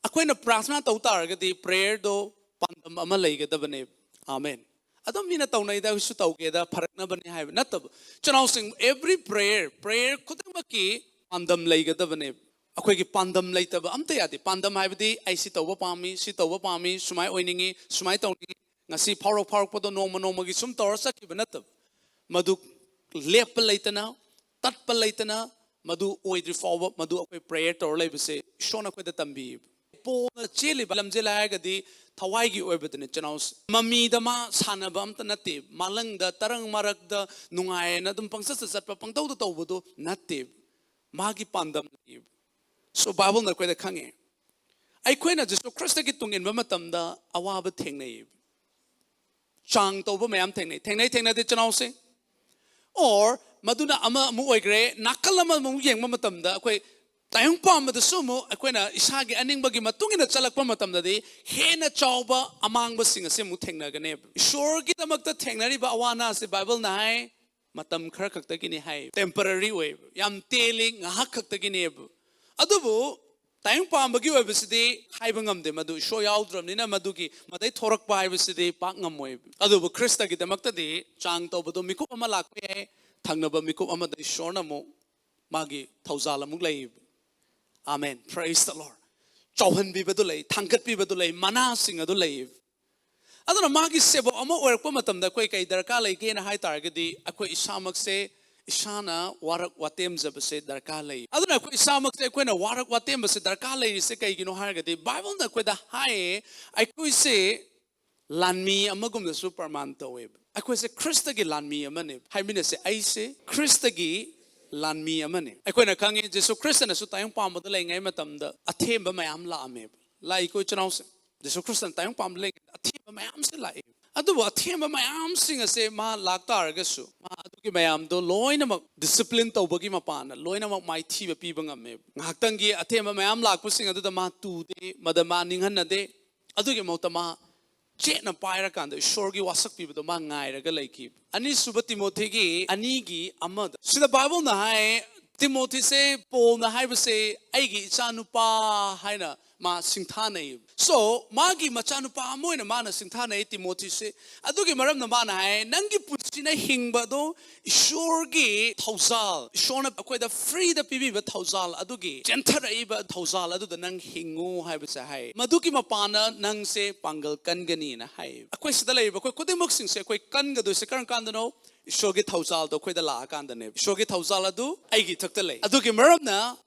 ꯑꯩꯈꯣꯏꯅ ꯄ꯭ꯔꯥꯔꯊꯅꯥ ꯇꯧ ꯇꯥꯔꯒꯗꯤ ꯄ꯭ꯔꯦꯌꯔꯗꯣ ꯄꯥꯟꯗꯝ ꯑꯃ ꯂꯩꯒꯗꯕꯅꯦꯕ꯫ ꯑꯥꯃꯦꯟ꯫ ꯑꯗꯨꯝ ꯃꯤꯅ ꯇꯧꯅꯩꯗ, ꯑꯩꯁꯨ ꯇꯧꯒꯦꯗ, ꯐꯔꯛꯅꯕꯅꯦ ꯍꯥꯏꯕ ꯅꯠꯇꯕ꯫ ꯏꯆꯤꯟ ꯏꯅꯥꯎꯁꯤꯡ, every prayer, prayer ꯈꯨꯗꯤꯡꯃꯛꯀꯤ ꯄꯥꯟꯗꯝ ꯂꯩꯒꯗꯕꯅꯦꯕ꯫ ꯑꯩꯈꯣꯏꯒꯤ ꯄꯥꯟꯗꯝ ꯂꯩꯇꯕ ꯑꯝꯇ ꯌꯥꯗꯦ꯫ ꯄꯥꯟꯗꯝ ꯍꯥꯏꯕꯗꯤ ꯑꯩ ꯁꯤ ꯇꯧꯕ ꯄꯥꯝꯃꯤ, ꯁꯤ ꯇꯧꯕ ꯄꯥꯝꯃꯤ, ꯁꯨꯃꯥꯏ ꯑꯣꯏꯅꯤꯡꯉꯤ, ꯁꯨꯃꯥꯏ ꯇꯧꯅꯤꯡꯉꯤ, ꯉꯁꯤ ꯐꯥꯎꯔꯛ ꯐꯥꯎꯔꯛꯄꯗꯣ ꯅꯣꯡꯃ ꯅꯣꯡꯃꯒꯤ ꯁꯨꯝ ꯇꯧꯔ ꯆꯠꯈꯤꯕ ꯅꯠꯇꯕ꯫ ꯃꯗꯨ ꯂꯦꯞꯄ ꯂꯩꯇꯅ, ꯇꯠꯄ ꯂꯩꯇꯅ, ꯃꯗꯨ ꯑꯣꯏꯗ꯭ꯔꯤ ꯐꯥꯎꯕ ꯃꯗꯨ ꯑꯩꯈꯣꯏ ꯄ꯭ꯔꯦꯌꯔ ꯇꯧꯔ ꯂꯩꯕꯁꯦ ꯏꯁꯣꯔꯅ ꯑꯩꯈꯣꯏꯗ ꯇꯝꯕꯤꯌꯦꯕ꯫ ꯄꯣꯜꯅ ꯆꯦꯜꯂꯤꯕ ꯂꯝꯖꯦꯜ ꯍꯥꯏꯔꯒꯗꯤ ꯊꯋꯥꯏꯒꯤ ꯑꯣꯏꯕꯗꯨꯅꯦ, ꯏꯆꯤꯟ ꯏꯅꯥꯎꯁꯦ꯫ ꯃꯃꯤꯗ ꯃꯥ ꯁꯥꯟꯅꯕ ꯑꯝꯇ ꯅꯠꯇꯦ꯫ ꯃꯥꯂꯪꯗ, ꯇꯔꯪ ꯃꯔꯛꯇ ꯅꯨꯡꯉꯥꯏꯅ ꯑꯗꯨꯝ ꯄꯪꯆꯠꯇ ꯆꯠꯄ, ꯄꯪꯇꯧꯗ ꯇꯧꯕꯗꯣ ꯅꯠꯇꯦ꯫ ꯃꯥꯒꯤ ꯄꯥꯟꯗꯝ ꯂꯩꯌꯦꯕ꯫ So ꯕꯥꯏꯕꯜꯅ ꯑꯩꯈꯣꯏꯗ ꯈꯪꯉꯦ꯫ ꯑꯩꯈꯣꯏꯅ ꯖꯤꯁꯨ ꯈ꯭ꯔꯤꯁꯇꯒꯤ ꯇꯨꯡ ꯏꯟꯕ ꯃꯇꯝꯗ ꯑꯋꯥꯕ ꯊꯦꯡꯅꯩꯌꯦꯕ꯫ ꯆꯥꯡ ꯇꯧꯕ ꯃꯌꯥꯝ ꯊꯦꯡꯅꯩ꯫ ꯊꯦꯡꯅꯩ, ꯊꯦꯡꯅꯗꯦ, ꯏꯆꯤꯟ ꯏꯅꯥꯎꯁꯦ? Or ꯃꯗꯨꯅ ꯑꯃ ꯑꯃꯨꯛ ꯑꯣꯏꯈ꯭ꯔꯦ, ꯅꯥꯀꯜ ꯑꯃ ꯑꯃꯨꯛ ꯌꯦꯡꯕ ꯃꯇꯝꯗ ꯑꯩꯈꯣꯏ ꯇꯥꯏꯌꯣꯟ ꯄꯥꯝꯕꯗꯁꯨ ꯑꯃꯨꯛ ꯑꯩꯈꯣꯏꯅ ꯏꯁꯥꯒꯤ ꯑꯅꯤꯡꯕꯒꯤ ꯃꯇꯨꯡ ꯏꯟꯅ ꯆꯠꯂꯛꯄ ꯃꯇꯝꯗꯗꯤ ꯍꯦꯟꯅ ꯆꯥꯎꯕ ꯑꯃꯥꯡꯕꯁꯤꯡ ꯑꯁꯤ ꯑꯃꯨꯛ ꯊꯦꯡꯅꯒꯅꯦꯕ꯫ ꯏꯁꯣꯔꯒꯤꯗꯃꯛꯇ ꯊꯦꯡꯅꯔꯤꯕ ꯑꯋꯥ ꯑꯅꯥꯁꯦ ꯕꯥꯏꯕꯜꯅ ꯍꯥꯏ ꯃꯇꯝ ꯈꯔ ꯈꯛꯇꯒꯤꯅꯤ ꯍꯥꯏ, temporary ꯑꯣꯏꯕ, ꯌꯥꯝ ꯇꯦꯜꯂꯤ, ꯉꯥꯏꯍꯥꯛ ꯈꯛꯇꯒꯤꯅꯦꯕ꯫ ꯑꯗꯨꯕꯨ ꯇꯥꯏꯌꯣꯟ ꯄꯥꯝꯕꯒꯤ ꯑꯣꯏꯕꯁꯤꯗꯤ ꯍꯥꯏꯕ ꯉꯝꯗꯦ, ꯃꯗꯨ ꯏꯁꯣꯔ ꯌꯥꯎꯗ꯭ꯔꯕꯅꯤꯅ ꯃꯗꯨꯒꯤ ꯃꯗꯩ ꯊꯣꯔꯛꯄ ꯍꯥꯏꯕꯁꯤꯗꯤ ꯄꯥꯛ ꯉꯝꯃꯣꯏꯕ꯫ ꯑꯗꯨꯕꯨ ꯈ꯭ꯔꯤꯁꯇꯒꯤꯗꯃꯛꯇꯗꯤ ꯆꯥꯡ ꯇꯧꯕꯗꯣ ꯃꯤꯀꯨꯞ ꯑꯃ ꯂꯥꯛꯄ ꯌꯥꯏ, ꯊꯪꯅꯕ ꯃꯤꯀꯨꯞ ꯑꯃꯗ ꯏꯁꯣꯔꯅ ꯑꯃꯨꯛ ꯃꯥꯒꯤ ꯊꯧꯖꯥꯜ ꯑꯃꯨꯛ ꯂꯩꯌꯦꯕ꯫ Amen, praise the Lord. ꯆꯥꯎꯍꯟꯕꯤꯕꯗꯨ ꯂꯩ, ꯊꯥꯡꯒꯠꯄꯤꯕꯗꯨ ꯂꯩ, ꯃꯅꯥꯁꯤꯡ ꯑꯗꯨ ꯂꯩꯌꯦꯕ꯫ ꯑꯗꯨꯅ ꯃꯥꯒꯤ ꯁꯦꯕꯣꯛ ꯑꯃ ꯑꯣꯏꯔꯛꯄ ꯃꯇꯝꯗ ꯑꯩꯈꯣꯏ ꯀꯩ ꯗꯔꯀꯥꯔ ꯂꯩꯒꯦꯅ ꯍꯥꯏ ꯇꯥꯔꯒꯗꯤ ꯑꯩꯈꯣꯏ ꯏꯁꯥꯃꯛꯁꯦ, ꯏꯁꯥꯅ ꯋꯥꯔꯛ ꯋꯥꯇꯦꯝꯖꯕꯁꯦ ꯗꯔꯀꯥꯔ ꯂꯩ꯫ ꯑꯗꯨꯅ ꯑꯩꯈꯣꯏ ꯏꯁꯥꯃꯛꯁꯦ ꯑꯩꯈꯣꯏꯅ ꯋꯥꯔꯛ ꯋꯥꯇꯦꯝꯕꯁꯦ ꯗꯔꯀꯥꯔ ꯂꯩꯔꯤꯁꯦ ꯀꯩꯒꯤꯅꯣ ꯍꯥꯏꯔꯒꯗꯤ ꯕꯥꯏꯕꯜꯅ ꯑꯩꯈꯣꯏꯗ ꯍꯥꯏꯌꯦ, ꯑꯩꯈꯣꯏꯁꯦ ꯂꯥꯟꯃꯤ ꯑꯃꯒꯨꯝꯅꯁꯨ ꯄ꯭ꯔꯃꯥꯟ ꯇꯧꯋꯦꯕ꯫ ꯑꯩꯈꯣꯏꯁꯦ ꯈ꯭ꯔꯤꯁꯇꯒꯤ ꯂꯥꯟꯃꯤ ꯑꯃꯅꯦ꯫ ꯍꯥꯏꯃꯤꯟꯅꯁꯦ, ꯑꯩꯁꯦ ꯈ꯭ꯔꯤꯁꯇꯒꯤ ꯂꯥꯟꯃꯤ ꯑꯃꯅꯦ꯫ ꯑꯩꯈꯣꯏꯅ ꯈꯪꯉꯤ, ꯖꯤꯁꯨ ꯈ꯭ꯔꯤꯁꯇꯅꯁꯨ ꯇꯥꯏꯌꯣꯟ ꯄꯥꯝꯕꯗ ꯂꯩꯉꯩ ꯃꯇꯝꯗ ꯑꯊꯦꯝꯕ ꯃꯌꯥꯝ ꯂꯥꯛꯑꯝꯃꯦꯕ꯫ ꯂꯥꯛꯏꯀꯣ, ꯏꯆꯤꯟ ꯏꯅꯥꯎꯁꯦ? ꯖꯤꯁꯨ ꯈ꯭ꯔꯤꯁꯇꯅ ꯇꯥꯏꯌꯣꯟ ꯄꯥꯝꯕꯗ ꯂꯩꯉꯩꯗ ꯑꯊꯦꯝꯕ ꯃꯌꯥꯝꯁꯦ ꯂꯥꯛꯑꯦ꯫ ꯑꯗꯨꯕꯨ ꯑꯊꯦꯝꯕ ꯃꯌꯥꯝꯁꯤꯡ ꯑꯁꯦ ꯃꯥ ꯂꯥꯛꯇꯥꯔꯒꯁꯨ ꯃꯥ ꯑꯗꯨꯒꯤ ꯃꯌꯥꯝꯗꯣ ꯂꯣꯏꯅꯃꯛ ꯗꯤꯁꯤꯄ꯭ꯂꯤꯟ ꯇꯧꯕꯒꯤ ꯃꯄꯥꯟꯅ ꯂꯣꯏꯅꯃꯛ ꯃꯥꯏꯊꯤꯕ ꯄꯤꯕ ꯉꯝꯃꯦꯕ꯫ ꯉꯥꯏꯍꯥꯛꯇꯪꯒꯤ ꯑꯊꯦꯝꯕ ꯃꯌꯥꯝ ꯂꯥꯛꯄꯁꯤꯡ ꯑꯗꯨꯗ ꯃꯥ ꯇꯨꯗꯦ, ꯃꯗ ꯃꯥ ꯅꯤꯡꯍꯟꯅꯗꯦ꯫ ꯑꯗꯨꯒꯤ ꯃꯍꯨꯠꯇ ꯃꯥ ꯆꯦꯠꯅ ꯄꯥꯏꯔꯀꯥꯟꯗ ꯏꯁꯣꯔꯒꯤ ꯋꯥꯁꯛ ꯄꯤꯕꯗꯣ ꯃꯥ ꯉꯥꯏꯔꯒ ꯂꯩꯈꯤꯕ꯫ ꯑꯅꯤꯁꯨꯕ ꯇꯤꯃꯣꯊꯤꯒꯤ ꯑꯅꯤꯒꯤ ꯑꯃꯗ ꯁꯤꯗ ꯕꯥꯏꯕꯜꯅ ꯍꯥꯏ, ꯇꯤꯃꯣꯊꯤꯁꯦ ꯄꯣꯜꯅ ꯍꯥꯏꯕꯁꯦ ꯑꯩꯒꯤ ꯏꯆꯥꯅꯨꯄꯥ ꯍꯥꯏꯅ ꯃꯥ ꯁꯤꯡꯊꯥꯅꯩ꯫ So ꯃꯥꯒꯤ ꯃꯆꯥꯅꯨꯄꯥ ꯑꯃ ꯑꯣꯏꯅ ꯃꯥꯅ ꯁꯤꯡꯊꯥꯅꯩ ꯇꯤꯃꯣꯊꯤꯁꯦ꯫ ꯑꯗꯨꯒꯤ ꯃꯔꯝꯅ ꯃꯥꯅ ꯍꯥꯏ, ꯅꯪꯒꯤ ꯄꯨꯟꯁꯤꯅ ꯍꯤꯡꯕꯗꯣ ꯏꯁꯣꯔꯒꯤ ꯊꯧꯖꯥꯜ, ꯏꯁꯣꯔꯅ ꯑꯩꯈꯣꯏꯗ ꯐ꯭ꯔꯤꯗ ꯄꯤꯕꯤꯕ ꯊꯧꯖꯥꯜ ꯑꯗꯨꯒꯤ ꯆꯦꯟꯊꯔꯛꯏꯕ ꯊꯧꯖꯥꯜ ꯑꯗꯨꯗ ꯅꯪ ꯍꯤꯡꯉꯨ ꯍꯥꯏꯕꯁꯦ ꯍꯥꯏ꯫ ꯃꯗꯨꯒꯤ ꯃꯄꯥꯟꯅ ꯅꯪꯁꯦ ꯄꯥꯡꯒꯜ ꯀꯟꯒꯅꯤꯅ ꯍꯥꯏ꯫ ꯑꯩꯈꯣꯏ ꯁꯤꯗ ꯂꯩꯔꯤꯕ ꯑꯩꯈꯣꯏ ꯈꯨꯗꯤꯡꯃꯛꯁꯤꯡꯁꯦ ꯑꯩꯈꯣꯏ ꯀꯟꯒꯗꯣꯏꯁꯦ ꯀꯔꯝ ꯀꯥꯟꯗꯅꯣ? ꯏꯁꯣꯔꯒꯤ ꯊꯧꯖꯥꯜꯗꯣ ꯑꯩꯈꯣꯏꯗ ꯂꯥꯛꯑꯀꯥꯟꯗꯅꯦꯕ꯫ ꯏꯁꯣꯔꯒꯤ ꯊꯧꯖꯥꯜ ꯑꯗꯨ ꯑꯩꯒꯤ ꯏꯊꯛꯇ ꯂꯩ, ꯑꯗꯨꯒꯤ ꯃꯔꯝꯅ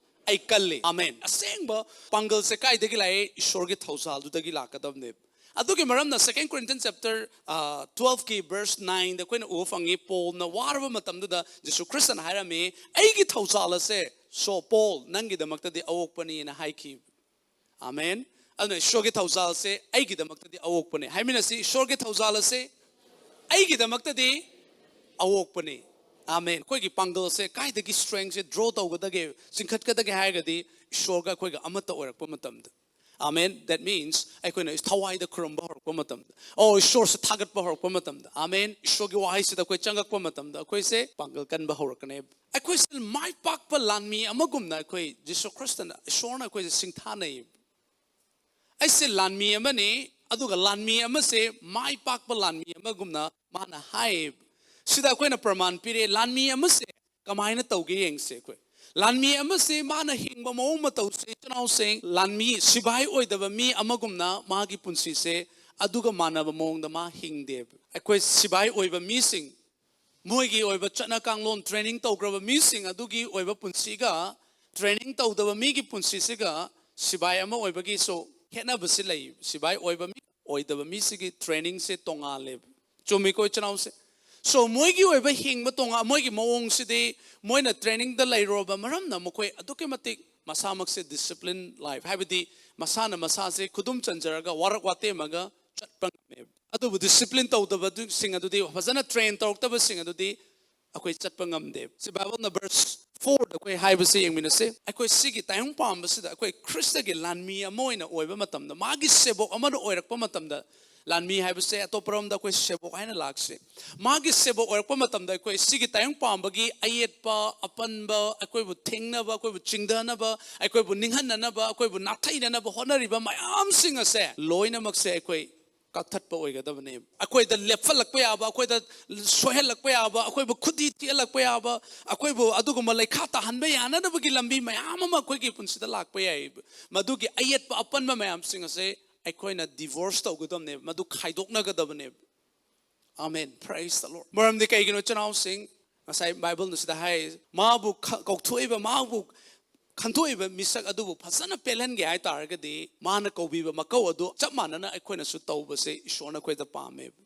ꯑꯩ ꯀꯜꯂꯤ꯫ ꯑꯃꯦꯟ꯫ ꯑꯁꯦꯡꯕ ꯄꯥꯡꯒꯜꯁꯦ ꯀꯥꯏꯗꯒꯤ ꯂꯥꯛꯑꯦ? ꯏꯁꯣꯔꯒꯤ ꯊꯧꯖꯥꯜꯗꯨꯗꯒꯤ ꯂꯥꯛꯀꯗꯕꯅꯦꯕ꯫ ꯑꯗꯨꯒꯤ ꯃꯔꯝꯅ Second Corinthians chapter twelve ꯀꯤ verse nine ꯗ ꯑꯩꯈꯣꯏꯅ ꯎꯕ ꯐꯪꯉꯤ, ꯄꯣꯜꯅ ꯋꯥꯔꯕ ꯃꯇꯝꯗꯨꯗ ꯖꯤꯁꯨ ꯈ꯭ꯔꯤꯁꯇꯅ ꯍꯥꯏꯔꯝꯃꯤ, ꯑꯩꯒꯤ ꯊꯧꯖꯥꯜ ꯑꯁꯦ, so ꯄꯣꯜ, ꯅꯪꯒꯤꯗꯃꯛꯇꯗꯤ ꯑꯑꯣꯛꯄꯅꯤꯅ ꯍꯥꯏꯈꯤ꯫ ꯑꯃꯦꯟ꯫ ꯑꯗꯨꯅ ꯏꯁꯣꯔꯒꯤ ꯊꯧꯖꯥꯜꯁꯦ ꯑꯩꯒꯤꯗꯃꯛꯇꯗꯤ ꯑꯑꯣꯛꯄꯅꯦ꯫ ꯍꯥꯏꯃꯤꯟꯅꯁꯤ, ꯏꯁꯣꯔꯒꯤ ꯊꯧꯖꯥꯜ ꯑꯁꯦ ꯑꯩꯒꯤꯗꯃꯛꯇꯗꯤ ꯑꯑꯣꯛꯄꯅꯦ꯫ ꯑꯥꯃꯦꯟ꯫ ꯑꯩꯈꯣꯏꯒꯤ ꯄꯥꯡꯒꯜꯁꯦ ꯀꯥꯏꯗꯒꯤ strengthꯁꯦ draw ꯇꯧꯒꯗꯒꯦ, ꯆꯤꯡꯈꯠꯀꯗꯒꯦ ꯍꯥꯏꯔꯒꯗꯤ, ꯏꯁꯣꯔꯒ ꯑꯩꯈꯣꯏꯒ ꯑꯃꯠꯇ ꯑꯣꯏꯔꯛꯄ ꯃꯇꯝꯗ꯫ ꯑꯥꯃꯦꯟ꯫ That means ꯑꯩꯈꯣꯏꯅ ꯊꯋꯥꯏꯗ ꯈꯨꯔꯨꯝꯕ ꯍꯧꯔꯛꯄ ꯃꯇꯝꯗ, ꯑꯣ, ꯏꯁꯣꯔꯁꯦ ꯊꯥꯒꯠꯄ ꯍꯧꯔꯛꯄ ꯃꯇꯝꯗ, ꯑꯥꯃꯦꯟ, ꯏꯁꯣꯔꯒꯤ ꯋꯥꯍꯩꯁꯤꯗ ꯑꯩꯈꯣꯏ ꯆꯪꯉꯛꯄ ꯃꯇꯝꯗ, ꯑꯩꯈꯣꯏꯁꯦ ꯄꯥꯡꯒꯜ ꯀꯟꯕ ꯍꯧꯔꯛꯀꯅꯦꯕ꯫ ꯑꯩꯈꯣꯏꯁꯦ ꯃꯥꯏ ꯄꯥꯛꯄ ꯂꯥꯟꯃꯤ ꯑꯃꯒꯨꯝꯅ, ꯑꯩꯈꯣꯏ ꯖꯤꯁꯨ ꯈ꯭ꯔꯤꯁꯇꯅ, ꯏꯁꯣꯔꯅ ꯑꯩꯈꯣꯏꯁꯦ ꯁꯤꯡꯊꯥꯅꯩꯌꯦꯕ꯫ ꯑꯩꯁꯦ ꯂꯥꯟꯃꯤ ꯑꯃꯅꯤ, ꯑꯗꯨꯒ ꯂꯥꯟꯃꯤ ꯑꯃꯁꯦ ꯃꯥꯏ ꯄꯥꯛꯄ ꯂꯥꯟꯃꯤ ꯑꯃꯒꯨꯝꯅ ꯃꯥꯅ ꯍꯥꯏꯌꯦꯕ꯫ ꯁꯤꯗ ꯑꯩꯈꯣꯏꯅ ꯄ꯭ꯔꯃꯥꯟ ꯄꯤꯔꯦ, ꯂꯥꯟꯃꯤ ꯑꯃꯁꯦ ꯀꯃꯥꯏꯅ ꯇꯧꯒꯦ ꯌꯦꯡꯁꯦ꯫ ꯑꯩꯈꯣꯏ ꯂꯥꯟꯃꯤ ꯑꯃꯁꯦ ꯃꯥꯅ ꯍꯤꯡꯕ ꯃꯑꯣꯡ ꯃꯇꯧꯁꯦ, ꯏꯆꯤꯟ ꯏꯅꯥꯎꯁꯤꯡ, ꯂꯥꯟꯃꯤ, ꯁꯤꯐꯥꯏ ꯑꯣꯏꯗꯕ ꯃꯤ ꯑꯃꯒꯨꯝꯅ ꯃꯥꯒꯤ ꯄꯨꯟꯁꯤꯁꯦ ꯑꯗꯨꯒ ꯃꯥꯟꯅꯕ ꯃꯑꯣꯡꯗ ꯃꯥ ꯍꯤꯡꯗꯦꯕ꯫ ꯑꯩꯈꯣꯏ ꯁꯤꯐꯥꯏ ꯑꯣꯏꯕ ꯃꯤꯁꯤꯡ, ꯃꯣꯏꯒꯤ ꯑꯣꯏꯕ ꯆꯠꯅ ꯀꯥꯡꯂꯣꯟ, training ꯇꯧꯈ꯭ꯔꯕ ꯃꯤꯁꯤꯡ ꯑꯗꯨꯒꯤ ꯑꯣꯏꯕ ꯄꯨꯟꯁꯤꯒ training ꯇꯧꯗꯕ ꯃꯤꯒꯤ ꯄꯨꯟꯁꯤꯁꯤꯒ ꯁꯤꯐꯥꯏ ꯑꯃ ꯑꯣꯏꯕꯒꯤꯁꯨ ꯈꯦꯠꯅꯕꯁꯤ ꯂꯩ꯫ ꯁꯤꯐꯥꯏ ꯑꯣꯏꯕ ꯃꯤ, ꯑꯣꯏꯗꯕ ꯃꯤꯁꯤꯒꯤ trainingꯁꯦ ꯇꯣꯉꯥꯜꯂꯦꯕ꯫ ꯆꯨꯝꯃꯤꯀꯣ, ꯏꯆꯤꯟ ꯏꯅꯥꯎꯁꯦ? So, ꯃꯣꯏꯒꯤ ꯑꯣꯏꯕ ꯍꯤꯡꯕ ꯇꯣꯉꯥꯟ, ꯃꯣꯏꯒꯤ ꯃꯑꯣꯡꯁꯤꯗꯤ, ꯃꯣꯏꯅ trainingꯗ ꯂꯩꯔꯨꯔꯕ ꯃꯔꯝꯅ ꯃꯈꯣꯏ ꯑꯗꯨꯛꯀꯤ ꯃꯇꯤꯛ ꯃꯁꯥꯃꯛꯁꯦ discipline life, ꯍꯥꯏꯕꯗꯤ ꯃꯁꯥꯅ ꯃꯁꯥꯁꯦ ꯈꯨꯗꯨꯝ ꯆꯟꯖꯔꯒ, ꯋꯥꯔꯛ ꯋꯥꯇꯦꯝꯃꯒ ꯆꯠꯄ ꯉꯝꯃꯦꯕ꯫ ꯑꯗꯨꯕꯨ discipline ꯇꯧꯗꯕꯁꯤꯡ ꯑꯗꯨꯗꯤ, ꯐꯖꯅ train ꯇꯧꯔꯛꯇꯕꯁꯤꯡ ꯑꯗꯨꯗꯤ ꯑꯩꯈꯣꯏ ꯆꯠꯄ ꯉꯝꯗꯦ꯫ ꯁꯤ Bibleꯅ verse fourꯗ ꯑꯩꯈꯣꯏ ꯍꯥꯏꯕꯁꯦ ꯌꯦꯡꯃꯤꯟꯅꯁꯦ꯫ ꯑꯩꯈꯣꯏ ꯁꯤꯒꯤ ꯇꯥꯏꯑꯣꯡ ꯄꯥꯝꯕꯁꯤꯗ, ꯑꯩꯈꯣꯏ ꯈ꯭ꯔꯤꯁꯇꯒꯤ ꯂꯥꯟꯃꯤ ꯑꯃ ꯑꯣꯏꯅ ꯑꯣꯏꯕ ꯃꯇꯝꯗ, ꯃꯥꯒꯤ ꯁꯦꯕꯣꯛ ꯑꯃꯅ ꯑꯣꯏꯔꯛꯄ ꯃꯇꯝꯗ, ꯂꯥꯟꯃꯤ ꯍꯥꯏꯕꯁꯦ ꯑꯇꯣꯞꯄꯔꯣꯝꯗ ꯑꯩꯈꯣꯏ ꯁꯦꯕꯣꯛ ꯍꯥꯏꯅ ꯂꯥꯛꯁꯦ꯫ ꯃꯥꯒꯤ ꯁꯦꯕꯣꯛ ꯑꯣꯏꯔꯛꯄ ꯃꯇꯝꯗ, ꯑꯩꯈꯣꯏ ꯁꯤꯒꯤ ꯇꯥꯏꯑꯣꯡ ꯄꯥꯝꯕꯒꯤ ꯑꯌꯦꯠꯄ, ꯑꯄꯟꯕ, ꯑꯩꯈꯣꯏꯕꯨ ꯊꯤꯡꯅꯕ, ꯑꯩꯈꯣꯏꯕꯨ ꯆꯤꯡꯊꯅꯕ, ꯑꯩꯈꯣꯏꯕꯨ ꯅꯤꯡꯍꯟꯅꯅꯕ, ꯑꯩꯈꯣꯏꯕꯨ ꯅꯥꯊꯩꯅꯅꯕ ꯍꯣꯠꯅꯔꯤꯕ ꯃꯌꯥꯝꯁꯤꯡ ꯑꯁꯦ ꯂꯣꯏꯅꯃꯛꯁꯦ ꯑꯩꯈꯣꯏ ꯀꯛꯊꯠꯄ ꯑꯣꯏꯒꯗꯕꯅꯦ꯫ ꯑꯩꯈꯣꯏꯗ ꯂꯦꯞꯍꯜꯂꯛꯄ ꯌꯥꯕ, ꯑꯩꯈꯣꯏꯗ ꯁꯣꯏꯍꯜꯂꯛꯄ ꯌꯥꯕ, ꯑꯩꯈꯣꯏꯕꯨ ꯈꯨꯗꯤ ꯊꯤꯍꯜꯂꯛꯄ ꯌꯥꯕ, ꯑꯩꯈꯣꯏꯕꯨ ꯑꯗꯨꯒꯨꯝꯕ ꯂꯩꯈꯥ ꯇꯥꯍꯟꯕ ꯌꯥꯅꯅꯕꯒꯤ ꯂꯝꯕꯤ ꯃꯌꯥꯝ ꯑꯃ ꯑꯩꯈꯣꯏꯒꯤ ꯄꯨꯟꯁꯤꯗ ꯂꯥꯛꯄ ꯌꯥꯏ꯫ ꯃꯗꯨꯒꯤ ꯑꯌꯦꯠꯄ ꯑꯄꯟꯕ ꯃꯌꯥꯝꯁꯤꯡ ꯑꯁꯦ ꯑꯩꯈꯣꯏꯅ divorce ꯇꯧꯒꯗꯕꯅꯦꯕ, ꯃꯗꯨ ꯈꯥꯏꯗꯣꯛꯅꯒꯗꯕꯅꯦꯕ꯫ Amen, praise the Lord꯫ ꯃꯔꯝꯗꯤ ꯀꯩꯒꯤꯅꯣ, ꯏꯆꯤꯟ ꯏꯅꯥꯎꯁꯤꯡ? ꯉꯁꯥꯏ Bibleꯅ ꯁꯤꯗ ꯍꯥꯏ, ꯃꯥꯕꯨ ꯈ-, ꯀꯧꯊꯣꯛꯏꯕ, ꯃꯥꯕꯨ ꯈꯟꯗꯣꯛꯏꯕ ꯃꯤꯁꯛ ꯑꯗꯨꯕꯨ ꯐꯖꯅ ꯄꯦꯜꯍꯟꯒꯦ ꯍꯥꯏ ꯇꯥꯔꯒꯗꯤ, ꯃꯥꯅ ꯀꯧꯕꯤꯕ ꯃꯀꯧ ꯑꯗꯨ ꯆꯞ ꯃꯥꯟꯅꯅ ꯑꯩꯈꯣꯏꯅꯁꯨ ꯇꯧꯕꯁꯦ ꯏꯁꯣꯔꯅ ꯑꯩꯈꯣꯏꯗ ꯄꯥꯝꯃꯦꯕ꯫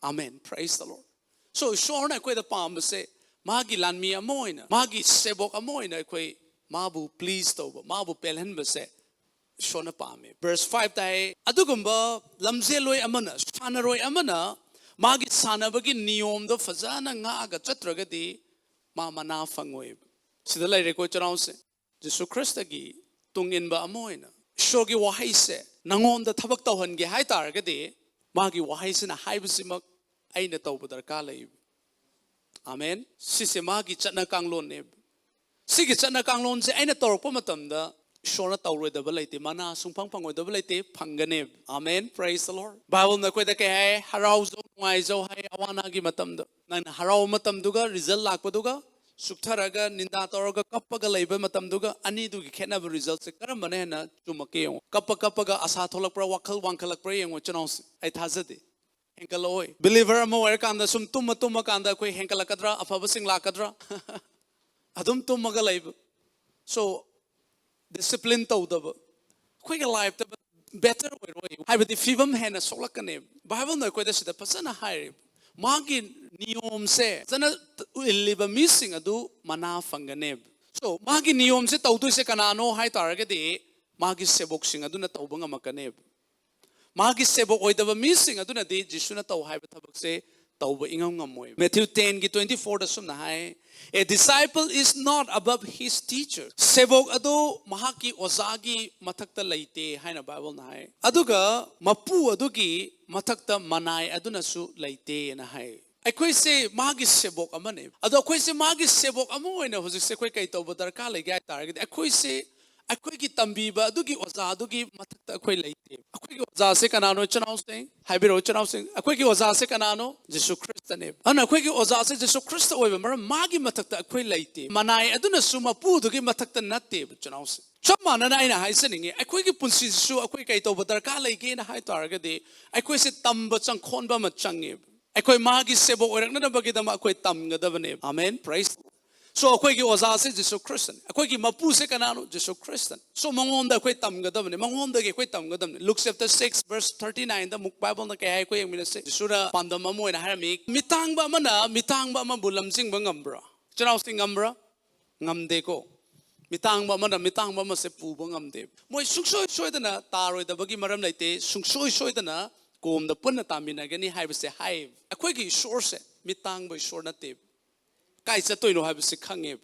Amen, praise the Lord꯫ So, ꯏꯁꯣꯔꯅ ꯑꯩꯈꯣꯏꯗ ꯄꯥꯝꯕꯁꯦ, ꯃꯥꯒꯤ ꯂꯥꯟꯃꯤ ꯑꯃ ꯑꯣꯏꯅ, ꯃꯥꯒꯤ ꯁꯦꯕꯣꯛ ꯑꯃ ꯑꯣꯏꯅ ꯑꯩꯈꯣꯏ ꯃꯥꯕꯨ please ꯇꯧꯕ, ꯃꯥꯕꯨ ꯄꯦꯜꯍꯟꯕꯁꯦ ꯏꯁꯣꯔꯅ ꯄꯥꯝꯃꯦ꯫ Verse fiveꯇ ꯍꯥꯏ, "ꯑꯗꯨꯒꯨꯝꯕ ꯂꯝꯖꯦꯜꯂꯣꯏ ꯑꯃꯅ, ꯁꯥꯟꯅꯔꯣꯏ ꯑꯃꯅ ꯃꯥꯒꯤ ꯁꯥꯟꯅꯕꯒꯤ ꯅꯤꯌꯣꯝꯗꯣ ꯐꯖꯅ ꯉꯥꯛꯑꯒ ꯆꯠꯇ꯭ꯔꯒꯗꯤ ꯃꯥ ꯃꯅꯥ ꯐꯪꯉꯣꯏꯕ꯫ ꯁꯤꯗ ꯂꯩꯔꯦꯀꯣ, ꯏꯆꯤꯟ ꯏꯅꯥꯎꯁꯦ꯫ ꯖꯤꯁꯨ ꯈ꯭ꯔꯤꯁꯇꯒꯤ ꯇꯨꯡ ꯏꯟꯕ ꯑꯃ ꯑꯣꯏꯅ ꯏꯁꯣꯔꯒꯤ ꯋꯥꯍꯩꯁꯦ ꯅꯉꯣꯟꯗ ꯊꯕꯛ ꯇꯧꯍꯟꯒꯦ ꯍꯥꯏ ꯇꯥꯔꯒꯗꯤ, ꯃꯥꯒꯤ ꯋꯥꯍꯩꯁꯤꯅ ꯍꯥꯏꯕꯁꯤꯃꯛ ꯑꯩꯅ ꯇꯧꯕ ꯗꯔꯀꯥꯔ ꯂꯩ꯫ ꯑꯃꯦꯟ꯫ ꯁꯤꯁꯦ ꯃꯥꯒꯤ ꯆꯠꯅ ꯀꯥꯡꯂꯣꯟꯅꯦꯕ꯫ ꯁꯤꯒꯤ ꯆꯠꯅ ꯀꯥꯡꯂꯣꯟꯁꯦ ꯑꯩꯅ ꯇꯧꯔꯛꯄ ꯃꯇꯝꯗ ꯏꯁꯣꯔꯅ ꯇꯧꯔꯣꯏꯗꯕ ꯂꯩꯇꯦ, ꯃꯅꯥ ꯁꯨꯡꯐꯪ ꯐꯪꯉꯣꯏꯗꯕ ꯂꯩꯇꯦ, ꯐꯪꯒꯅꯦꯕ꯫ ꯑꯃꯦꯟ꯫ Praise the Lord꯫ ꯕꯥꯏꯕꯜꯅ ꯑꯩꯈꯣꯏꯗ ꯀꯩ ꯍꯥꯏ? ꯍꯔꯥꯎꯖꯧ, ꯅꯨꯡꯉꯥꯏꯖꯧ ꯍꯥꯏ꯫ ꯑꯋꯥ ꯑꯅꯥꯒꯤ ꯃꯇꯝꯗ ꯅꯪꯅ ꯍꯔꯥꯎꯕ ꯃꯇꯝꯗꯨꯒ ꯔꯤꯖꯜ ꯂꯥꯛꯄꯗꯨꯒ, ꯁꯨꯛꯊꯔꯒ ꯅꯤꯟꯗꯥ ꯇꯧꯔꯒ ꯀꯞꯄꯒ ꯂꯩꯕ ꯃꯇꯝꯗꯨꯒ, ꯑꯅꯤꯗꯨꯒꯤ ꯈꯦꯠꯅꯕ ꯔꯤꯖꯜꯁꯦ ꯀꯔꯝꯕꯅ ꯍꯦꯟꯅ ꯆꯨꯝꯃꯛꯀꯦ ꯌꯦꯡꯉꯣ꯫ ꯀꯞꯄ ꯀꯞꯄꯒ ꯑꯁꯥ ꯊꯣꯛꯂꯛꯄ꯭ꯔꯥ, ꯋꯥꯈꯜ ꯋꯥꯡꯈꯠꯂꯛꯄ꯭ꯔꯥ ꯌꯦꯡꯉꯣ, ꯏꯆꯤꯟ ꯏꯅꯥꯎꯁꯦ꯫ ꯑꯩ ꯊꯥꯖꯗꯦ꯫ ꯍꯦꯟꯒꯠꯂꯛꯑꯣꯏ꯫ ꯕꯤꯂꯤꯚꯔ ꯑꯃ ꯑꯣꯏꯔꯀꯥꯟꯗ ꯁꯨꯝ ꯇꯨꯝꯃ ꯇꯨꯝꯃ ꯀꯥꯟꯗ ꯑꯩꯈꯣꯏ ꯍꯦꯟꯒꯠꯂꯛꯀꯗ꯭ꯔꯥ, ꯑꯐꯕꯁꯤꯡ ꯂꯥꯛꯀꯗ꯭ꯔꯥ? ꯑꯗꯨꯝ ꯇꯨꯝꯃꯒ ꯂꯩꯕ꯫ ꯁꯣ, ꯗꯤꯁꯤꯄ꯭ꯂꯤꯟ ꯇꯧꯗꯕ, ꯑꯩꯈꯣꯏꯒꯤ ꯂꯥꯏꯐꯇ ꯕꯦꯇꯔ ꯑꯣꯏꯔꯣꯏ, ꯍꯥꯏꯕꯗꯤ ꯐꯤꯕꯝ ꯍꯦꯟꯅ ꯁꯣꯛꯂꯛꯀꯅꯦꯕ꯫ ꯕꯥꯏꯕꯜꯅ ꯑꯩꯈꯣꯏꯗ ꯁꯤꯗ ꯐꯖꯅ ꯍꯥꯏꯔꯦꯕ꯫ ꯃꯥꯒꯤ ꯅꯤꯌꯣꯝꯁꯦ ꯐꯖꯅ ꯏꯜꯂꯤꯕ ꯃꯤꯁꯤꯡ ꯑꯗꯨ ꯃꯅꯥ ꯐꯪꯒꯅꯦꯕ꯫ ꯁꯣ, ꯃꯥꯒꯤ ꯅꯤꯌꯣꯝꯁꯦ ꯇꯧꯗꯣꯏꯁꯦ ꯀꯅꯥꯅꯣ ꯍꯥꯏ ꯇꯥꯔꯒꯗꯤ, ꯃꯥꯒꯤ ꯁꯦꯕꯣꯛꯁꯤꯡ ꯑꯗꯨꯅ ꯇꯧꯕ ꯉꯝꯃꯛꯀꯅꯦꯕ꯫ ꯃꯥꯒꯤ ꯁꯦꯕꯣꯛ ꯑꯣꯏꯗꯕ ꯃꯤꯁꯤꯡ ꯑꯗꯨꯅꯗꯤ ꯖꯤꯁꯨꯅ ꯇꯧ ꯍꯥꯏꯕ ꯊꯕꯛꯁꯦ ꯇꯧꯕ ꯏꯉꯝ ꯉꯝꯃꯣꯏ꯫ Matthew ten ꯒꯤ twenty four ꯗ ꯁꯨꯝꯅ ꯍꯥꯏ, "A disciple is not above his teacher." ꯁꯦꯕꯣꯛ ꯑꯗꯨ ꯃꯍꯥꯛꯀꯤ ꯑꯣꯖꯥꯒꯤ ꯃꯊꯛꯇ ꯂꯩꯇꯦ ꯍꯥꯏꯅ ꯕꯥꯏꯕꯜꯅ ꯍꯥꯏ꯫ ꯑꯗꯨꯒ ꯃꯄꯨ ꯑꯗꯨꯒꯤ ꯃꯊꯛꯇ ꯃꯅꯥꯏ ꯑꯗꯨꯅꯁꯨ ꯂꯩꯇꯦꯅ ꯍꯥꯏ꯫ ꯑꯩꯈꯣꯏꯁꯦ ꯃꯥꯒꯤ ꯁꯦꯕꯣꯛ ꯑꯃꯅꯦ꯫ ꯑꯗꯣ ꯑꯩꯈꯣꯏꯁꯦ ꯃꯥꯒꯤ ꯁꯦꯕꯣꯛ ꯑꯃ ꯑꯣꯏꯅ ꯍꯧꯖꯤꯛꯁꯦ ꯑꯩꯈꯣꯏ ꯀꯩ ꯇꯧꯕ ꯗꯔꯀꯥꯔ ꯂꯩꯒꯦ ꯍꯥꯏ ꯇꯥꯔꯒꯗꯤ, ꯑꯩꯈꯣꯏꯁꯦ ꯑꯩꯈꯣꯏꯒꯤ ꯇꯝꯕꯤꯕ ꯑꯗꯨꯒꯤ ꯑꯣꯖꯥ ꯑꯗꯨꯒꯤ ꯃꯊꯛꯇ ꯑꯩꯈꯣꯏ ꯂꯩꯇꯦ꯫ ꯑꯩꯈꯣꯏꯒꯤ ꯑꯣꯖꯥꯁꯦ ꯀꯅꯥꯅꯣ, ꯏꯆꯤꯟ ꯏꯅꯥꯎꯁꯤꯡ? ꯍꯥꯏꯕꯤꯔꯛꯑꯣ, ꯏꯆꯤꯟ ꯏꯅꯥꯎꯁꯤꯡ꯫ ꯑꯩꯈꯣꯏꯒꯤ ꯑꯣꯖꯥꯁꯦ ꯀꯅꯥꯅꯣ? ꯖꯤꯁꯨ ꯈ꯭ꯔꯤꯁꯇꯅꯦꯕ꯫ ꯑꯗꯨꯅ ꯑꯩꯈꯣꯏꯒꯤ ꯑꯣꯖꯥꯁꯦ ꯖꯤꯁꯨ ꯈ꯭ꯔꯤꯁꯇ ꯑꯣꯏꯕ ꯃꯔꯝ ꯃꯥꯒꯤ ꯃꯊꯛꯇ ꯑꯩꯈꯣꯏ ꯂꯩꯇꯦ꯫ ꯃꯅꯥꯏ ꯑꯗꯨꯅꯁꯨ ꯃꯄꯨꯗꯨꯒꯤ ꯃꯊꯛꯇ ꯅꯠꯇꯦꯕ, ꯏꯆꯤꯟ ꯏꯅꯥꯎꯁꯤꯡ꯫ ꯆꯞ ꯃꯥꯟꯅꯅ ꯑꯩꯅ ꯍꯥꯏꯖꯅꯤꯡꯉꯤ, ꯑꯩꯈꯣꯏꯒꯤ ꯄꯨꯟꯁꯤꯁꯤꯁꯨ ꯑꯩꯈꯣꯏ ꯀꯩ ꯇꯧꯕ ꯗꯔꯀꯥꯔ ꯂꯩꯒꯦꯅ ꯍꯥꯏ ꯇꯥꯔꯒꯗꯤ, ꯑꯩꯈꯣꯏꯁꯦ ꯇꯝꯕ ꯆꯪꯈꯣꯟꯕ ꯑꯃ ꯆꯪꯉꯦꯕ꯫ ꯑꯩꯈꯣꯏ ꯃꯥꯒꯤ ꯁꯦꯕꯣꯛ ꯑꯣꯏꯔꯛꯅꯅꯕꯒꯤꯗꯃꯛ ꯑꯩꯈꯣꯏ ꯇꯝꯒꯗꯕꯅꯦꯕ꯫ ꯑꯃꯦꯟ꯫ Praise the Lord. ꯁꯣ, ꯑꯩꯈꯣꯏꯒꯤ ꯑꯣꯖꯥꯁꯦ ꯖꯤꯁꯨ ꯈ꯭ꯔꯤꯁꯇꯅꯤ꯫ ꯑꯩꯈꯣꯏꯒꯤ ꯃꯄꯨꯁꯦ ꯀꯅꯥꯅꯣ? ꯖꯤꯁꯨ ꯈ꯭ꯔꯤꯁꯇꯅꯤ꯫ ꯁꯣ, ꯃꯉꯣꯟꯗ ꯑꯩꯈꯣꯏ ꯇꯝꯒꯗꯕꯅꯤ, ꯃꯉꯣꯟꯗꯒꯤ ꯑꯩꯈꯣꯏ ꯇꯝꯒꯗꯕꯅꯤ꯫ Luke chapter six verse thirty nine ꯗ ꯑꯃꯨꯛ ꯕꯥꯏꯕꯜꯅ ꯀꯩ ꯍꯥꯏ ꯑꯩꯈꯣꯏ ꯌꯦꯡꯃꯤꯟꯅꯁꯦ꯫ ꯖꯤꯁꯨꯅ ꯄꯥꯟꯗꯝ ꯑꯃ ꯑꯣꯏꯅ ꯍꯥꯏꯔꯝꯃꯤ, "ꯃꯤꯇꯥꯡꯕ ꯑꯃꯅ ꯃꯤꯇꯥꯡꯕ ꯑꯃꯕꯨ ꯂꯝꯖꯤꯡꯕ ꯉꯝꯕ꯭ꯔꯥ?" ꯏꯆꯤꯟ ꯏꯅꯥꯎꯁꯤꯡ, ꯉꯝꯕ꯭ꯔꯥ? ꯉꯝꯗꯦꯀꯣ꯫ ꯃꯤꯇꯥꯡꯕ ꯑꯃꯅ ꯃꯤꯇꯥꯡꯕ ꯑꯃꯁꯦ ꯄꯨꯕ ꯉꯝꯗꯦ꯫ ꯃꯣꯏ ꯁꯨꯡꯁꯣꯏ ꯁꯣꯏꯗꯅ ꯇꯥꯔꯣꯏꯗꯕꯒꯤ ꯃꯔꯝ ꯂꯩꯇꯦ, ꯁꯨꯡꯁꯣꯏ ꯁꯣꯏꯗꯅ ꯀꯣꯝꯗ ꯄꯨꯟꯅ ꯇꯥꯃꯤꯟꯅꯒꯅꯤ ꯍꯥꯏꯕꯁꯦ ꯍꯥꯏ꯫ ꯑꯩꯈꯣꯏꯒꯤ ꯏꯁꯣꯔꯁꯦ ꯃꯤꯠ ꯇꯥꯡꯕ ꯏꯁꯣꯔ ꯅꯠꯇꯦꯕ꯫ ꯀꯥꯏ ꯆꯠꯇꯣꯏꯅꯣ ꯍꯥꯏꯕꯁꯤ ꯈꯪꯉꯦꯕ꯫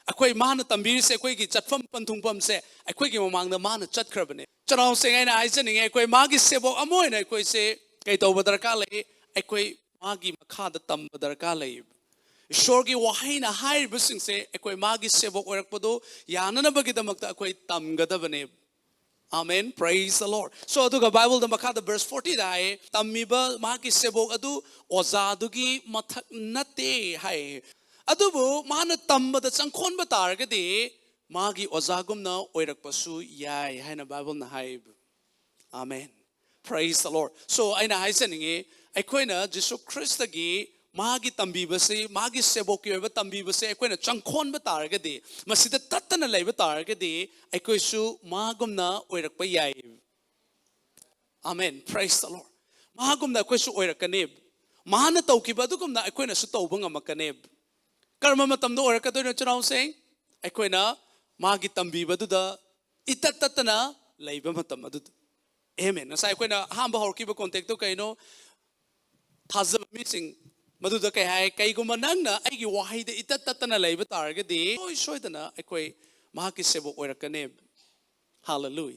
ꯑꯩꯈꯣꯏ ꯃꯥꯅ ꯇꯝꯕꯤꯔꯤꯁꯦ, ꯑꯩꯈꯣꯏꯒꯤ ꯆꯠꯐꯝ ꯄꯟꯊꯨꯡꯐꯝꯁꯦ ꯑꯩꯈꯣꯏꯒꯤ ꯃꯃꯥꯡꯗ ꯃꯥꯅ ꯆꯠꯈ꯭ꯔꯕꯅꯦ꯫ ꯆꯅꯥꯎꯁꯦꯡ ꯑꯩꯅ ꯍꯥꯏꯖꯅꯤꯡꯉꯦ, ꯑꯩꯈꯣꯏ ꯃꯥꯒꯤ ꯁꯦꯕꯣꯛ ꯑꯃ ꯑꯣꯏꯅ ꯑꯩꯈꯣꯏꯁꯦ ꯀꯩ ꯇꯧꯕ ꯗꯔꯀꯥꯔ ꯂꯩ? ꯑꯩꯈꯣꯏ ꯃꯥꯒꯤ ꯃꯈꯥꯗ ꯇꯝꯕ ꯗꯔꯀꯥꯔ ꯂꯩꯌꯦꯕ꯫ ꯏꯁꯣꯔꯒꯤ ꯋꯥꯍꯩꯅ ꯍꯥꯏꯔꯤꯕꯁꯤꯡꯁꯦ ꯑꯩꯈꯣꯏ ꯃꯥꯒꯤ ꯁꯦꯕꯣꯛ ꯑꯣꯏꯔꯛꯄꯗꯣ ꯌꯥꯅꯅꯕꯒꯤꯗꯃꯛꯇ ꯑꯩꯈꯣꯏ ꯇꯝꯒꯗꯕꯅꯦꯕ꯫ Amen. Praise the Lord. So ꯑꯗꯨꯒ ꯕꯥꯏꯕꯜꯗ ꯃꯈꯥꯗ verse forty ꯗ ꯍꯥꯏ, "ꯇꯝꯃꯤꯕ ꯃꯥꯒꯤ ꯁꯦꯕꯣꯛ ꯑꯗꯨ ꯑꯣꯖꯥꯗꯨꯒꯤ ꯃꯊꯛ ꯅꯠꯇꯦ" ꯍꯥꯏ꯫ ꯑꯗꯨꯕꯨ ꯃꯥꯅ ꯇꯝꯕꯗ ꯆꯪꯈꯣꯟꯕ ꯇꯥꯔꯒꯗꯤ ꯃꯥꯒꯤ ꯑꯣꯖꯥꯒꯨꯝꯅ ꯑꯣꯏꯔꯛꯄꯁꯨ ꯌꯥꯏ ꯍꯥꯏꯅ ꯕꯥꯏꯕꯜꯅ ꯍꯥꯏ꯫ Amen. Praise the Lord. So ꯑꯩꯅ ꯍꯥꯏꯖꯅꯤꯡꯉꯤ, ꯑꯩꯈꯣꯏꯅ ꯖꯤꯁꯨ ꯈ꯭ꯔꯤꯁꯇꯒꯤ ꯃꯥꯒꯤ ꯇꯝꯕꯤꯕꯁꯤ, ꯃꯥꯒꯤ ꯁꯦꯕꯣꯛꯀꯤ ꯑꯣꯏꯕ ꯇꯝꯕꯤꯕꯁꯦ ꯑꯩꯈꯣꯏꯅ ꯆꯪꯈꯣꯟꯕ ꯇꯥꯔꯒꯗꯤ, ꯃꯁꯤꯗ ꯇꯠꯇꯅ ꯂꯩꯕ ꯇꯥꯔꯒꯗꯤ ꯑꯩꯈꯣꯏꯁꯨ ꯃꯥꯒꯨꯝꯅ ꯑꯣꯏꯔꯛꯄ ꯌꯥꯏ꯫ Amen. Praise the Lord. ꯃꯥꯒꯨꯝꯅ ꯑꯩꯈꯣꯏꯁꯨ ꯑꯣꯏꯔꯛꯀꯅꯤ꯫ ꯃꯥꯅ ꯇꯧꯈꯤꯕ ꯑꯗꯨꯒꯨꯝꯅ ꯑꯩꯈꯣꯏꯅꯁꯨ ꯇꯧꯕ ꯉꯝꯃꯛꯀꯅꯤ꯫ ꯀꯔꯝꯕ ꯃꯇꯝꯗ ꯑꯣꯏꯔꯛꯀꯗꯣꯏꯅꯣ, ꯏꯆꯤꯟ ꯏꯅꯥꯎꯁꯤꯡ? ꯑꯩꯈꯣꯏꯅ ꯃꯥꯒꯤ ꯇꯝꯕꯤꯕꯗꯨꯗ ꯏꯇꯠ ꯇꯠꯇꯅ ꯂꯩꯕ ꯃꯇꯝ ꯑꯗꯨꯗ꯫ Amen. ꯉꯁꯥꯏ ꯑꯩꯈꯣꯏꯅ ꯑꯍꯥꯟꯕ ꯍꯧꯔꯛꯈꯤꯕ context ꯇꯨ ꯀꯩꯅꯣ? ꯊꯥꯖꯕ ꯃꯤꯁꯤꯡ ꯃꯗꯨꯗ ꯀꯩ ꯍꯥꯏ? "ꯀꯩꯒꯨꯝꯕ ꯅꯪꯅ ꯑꯩꯒꯤ ꯋꯥꯍꯩꯗ ꯏꯇꯠ ꯇꯠꯇꯅ ꯂꯩꯕ ꯇꯥꯔꯒꯗꯤ ꯁꯣꯏ ꯁꯣꯏꯗꯅ ꯑꯩꯈꯣꯏ ꯃꯍꯥꯛꯀꯤ ꯁꯦꯕꯣꯛ ꯑꯣꯏꯔꯛꯀꯅꯤ"꯫ Hallelujah.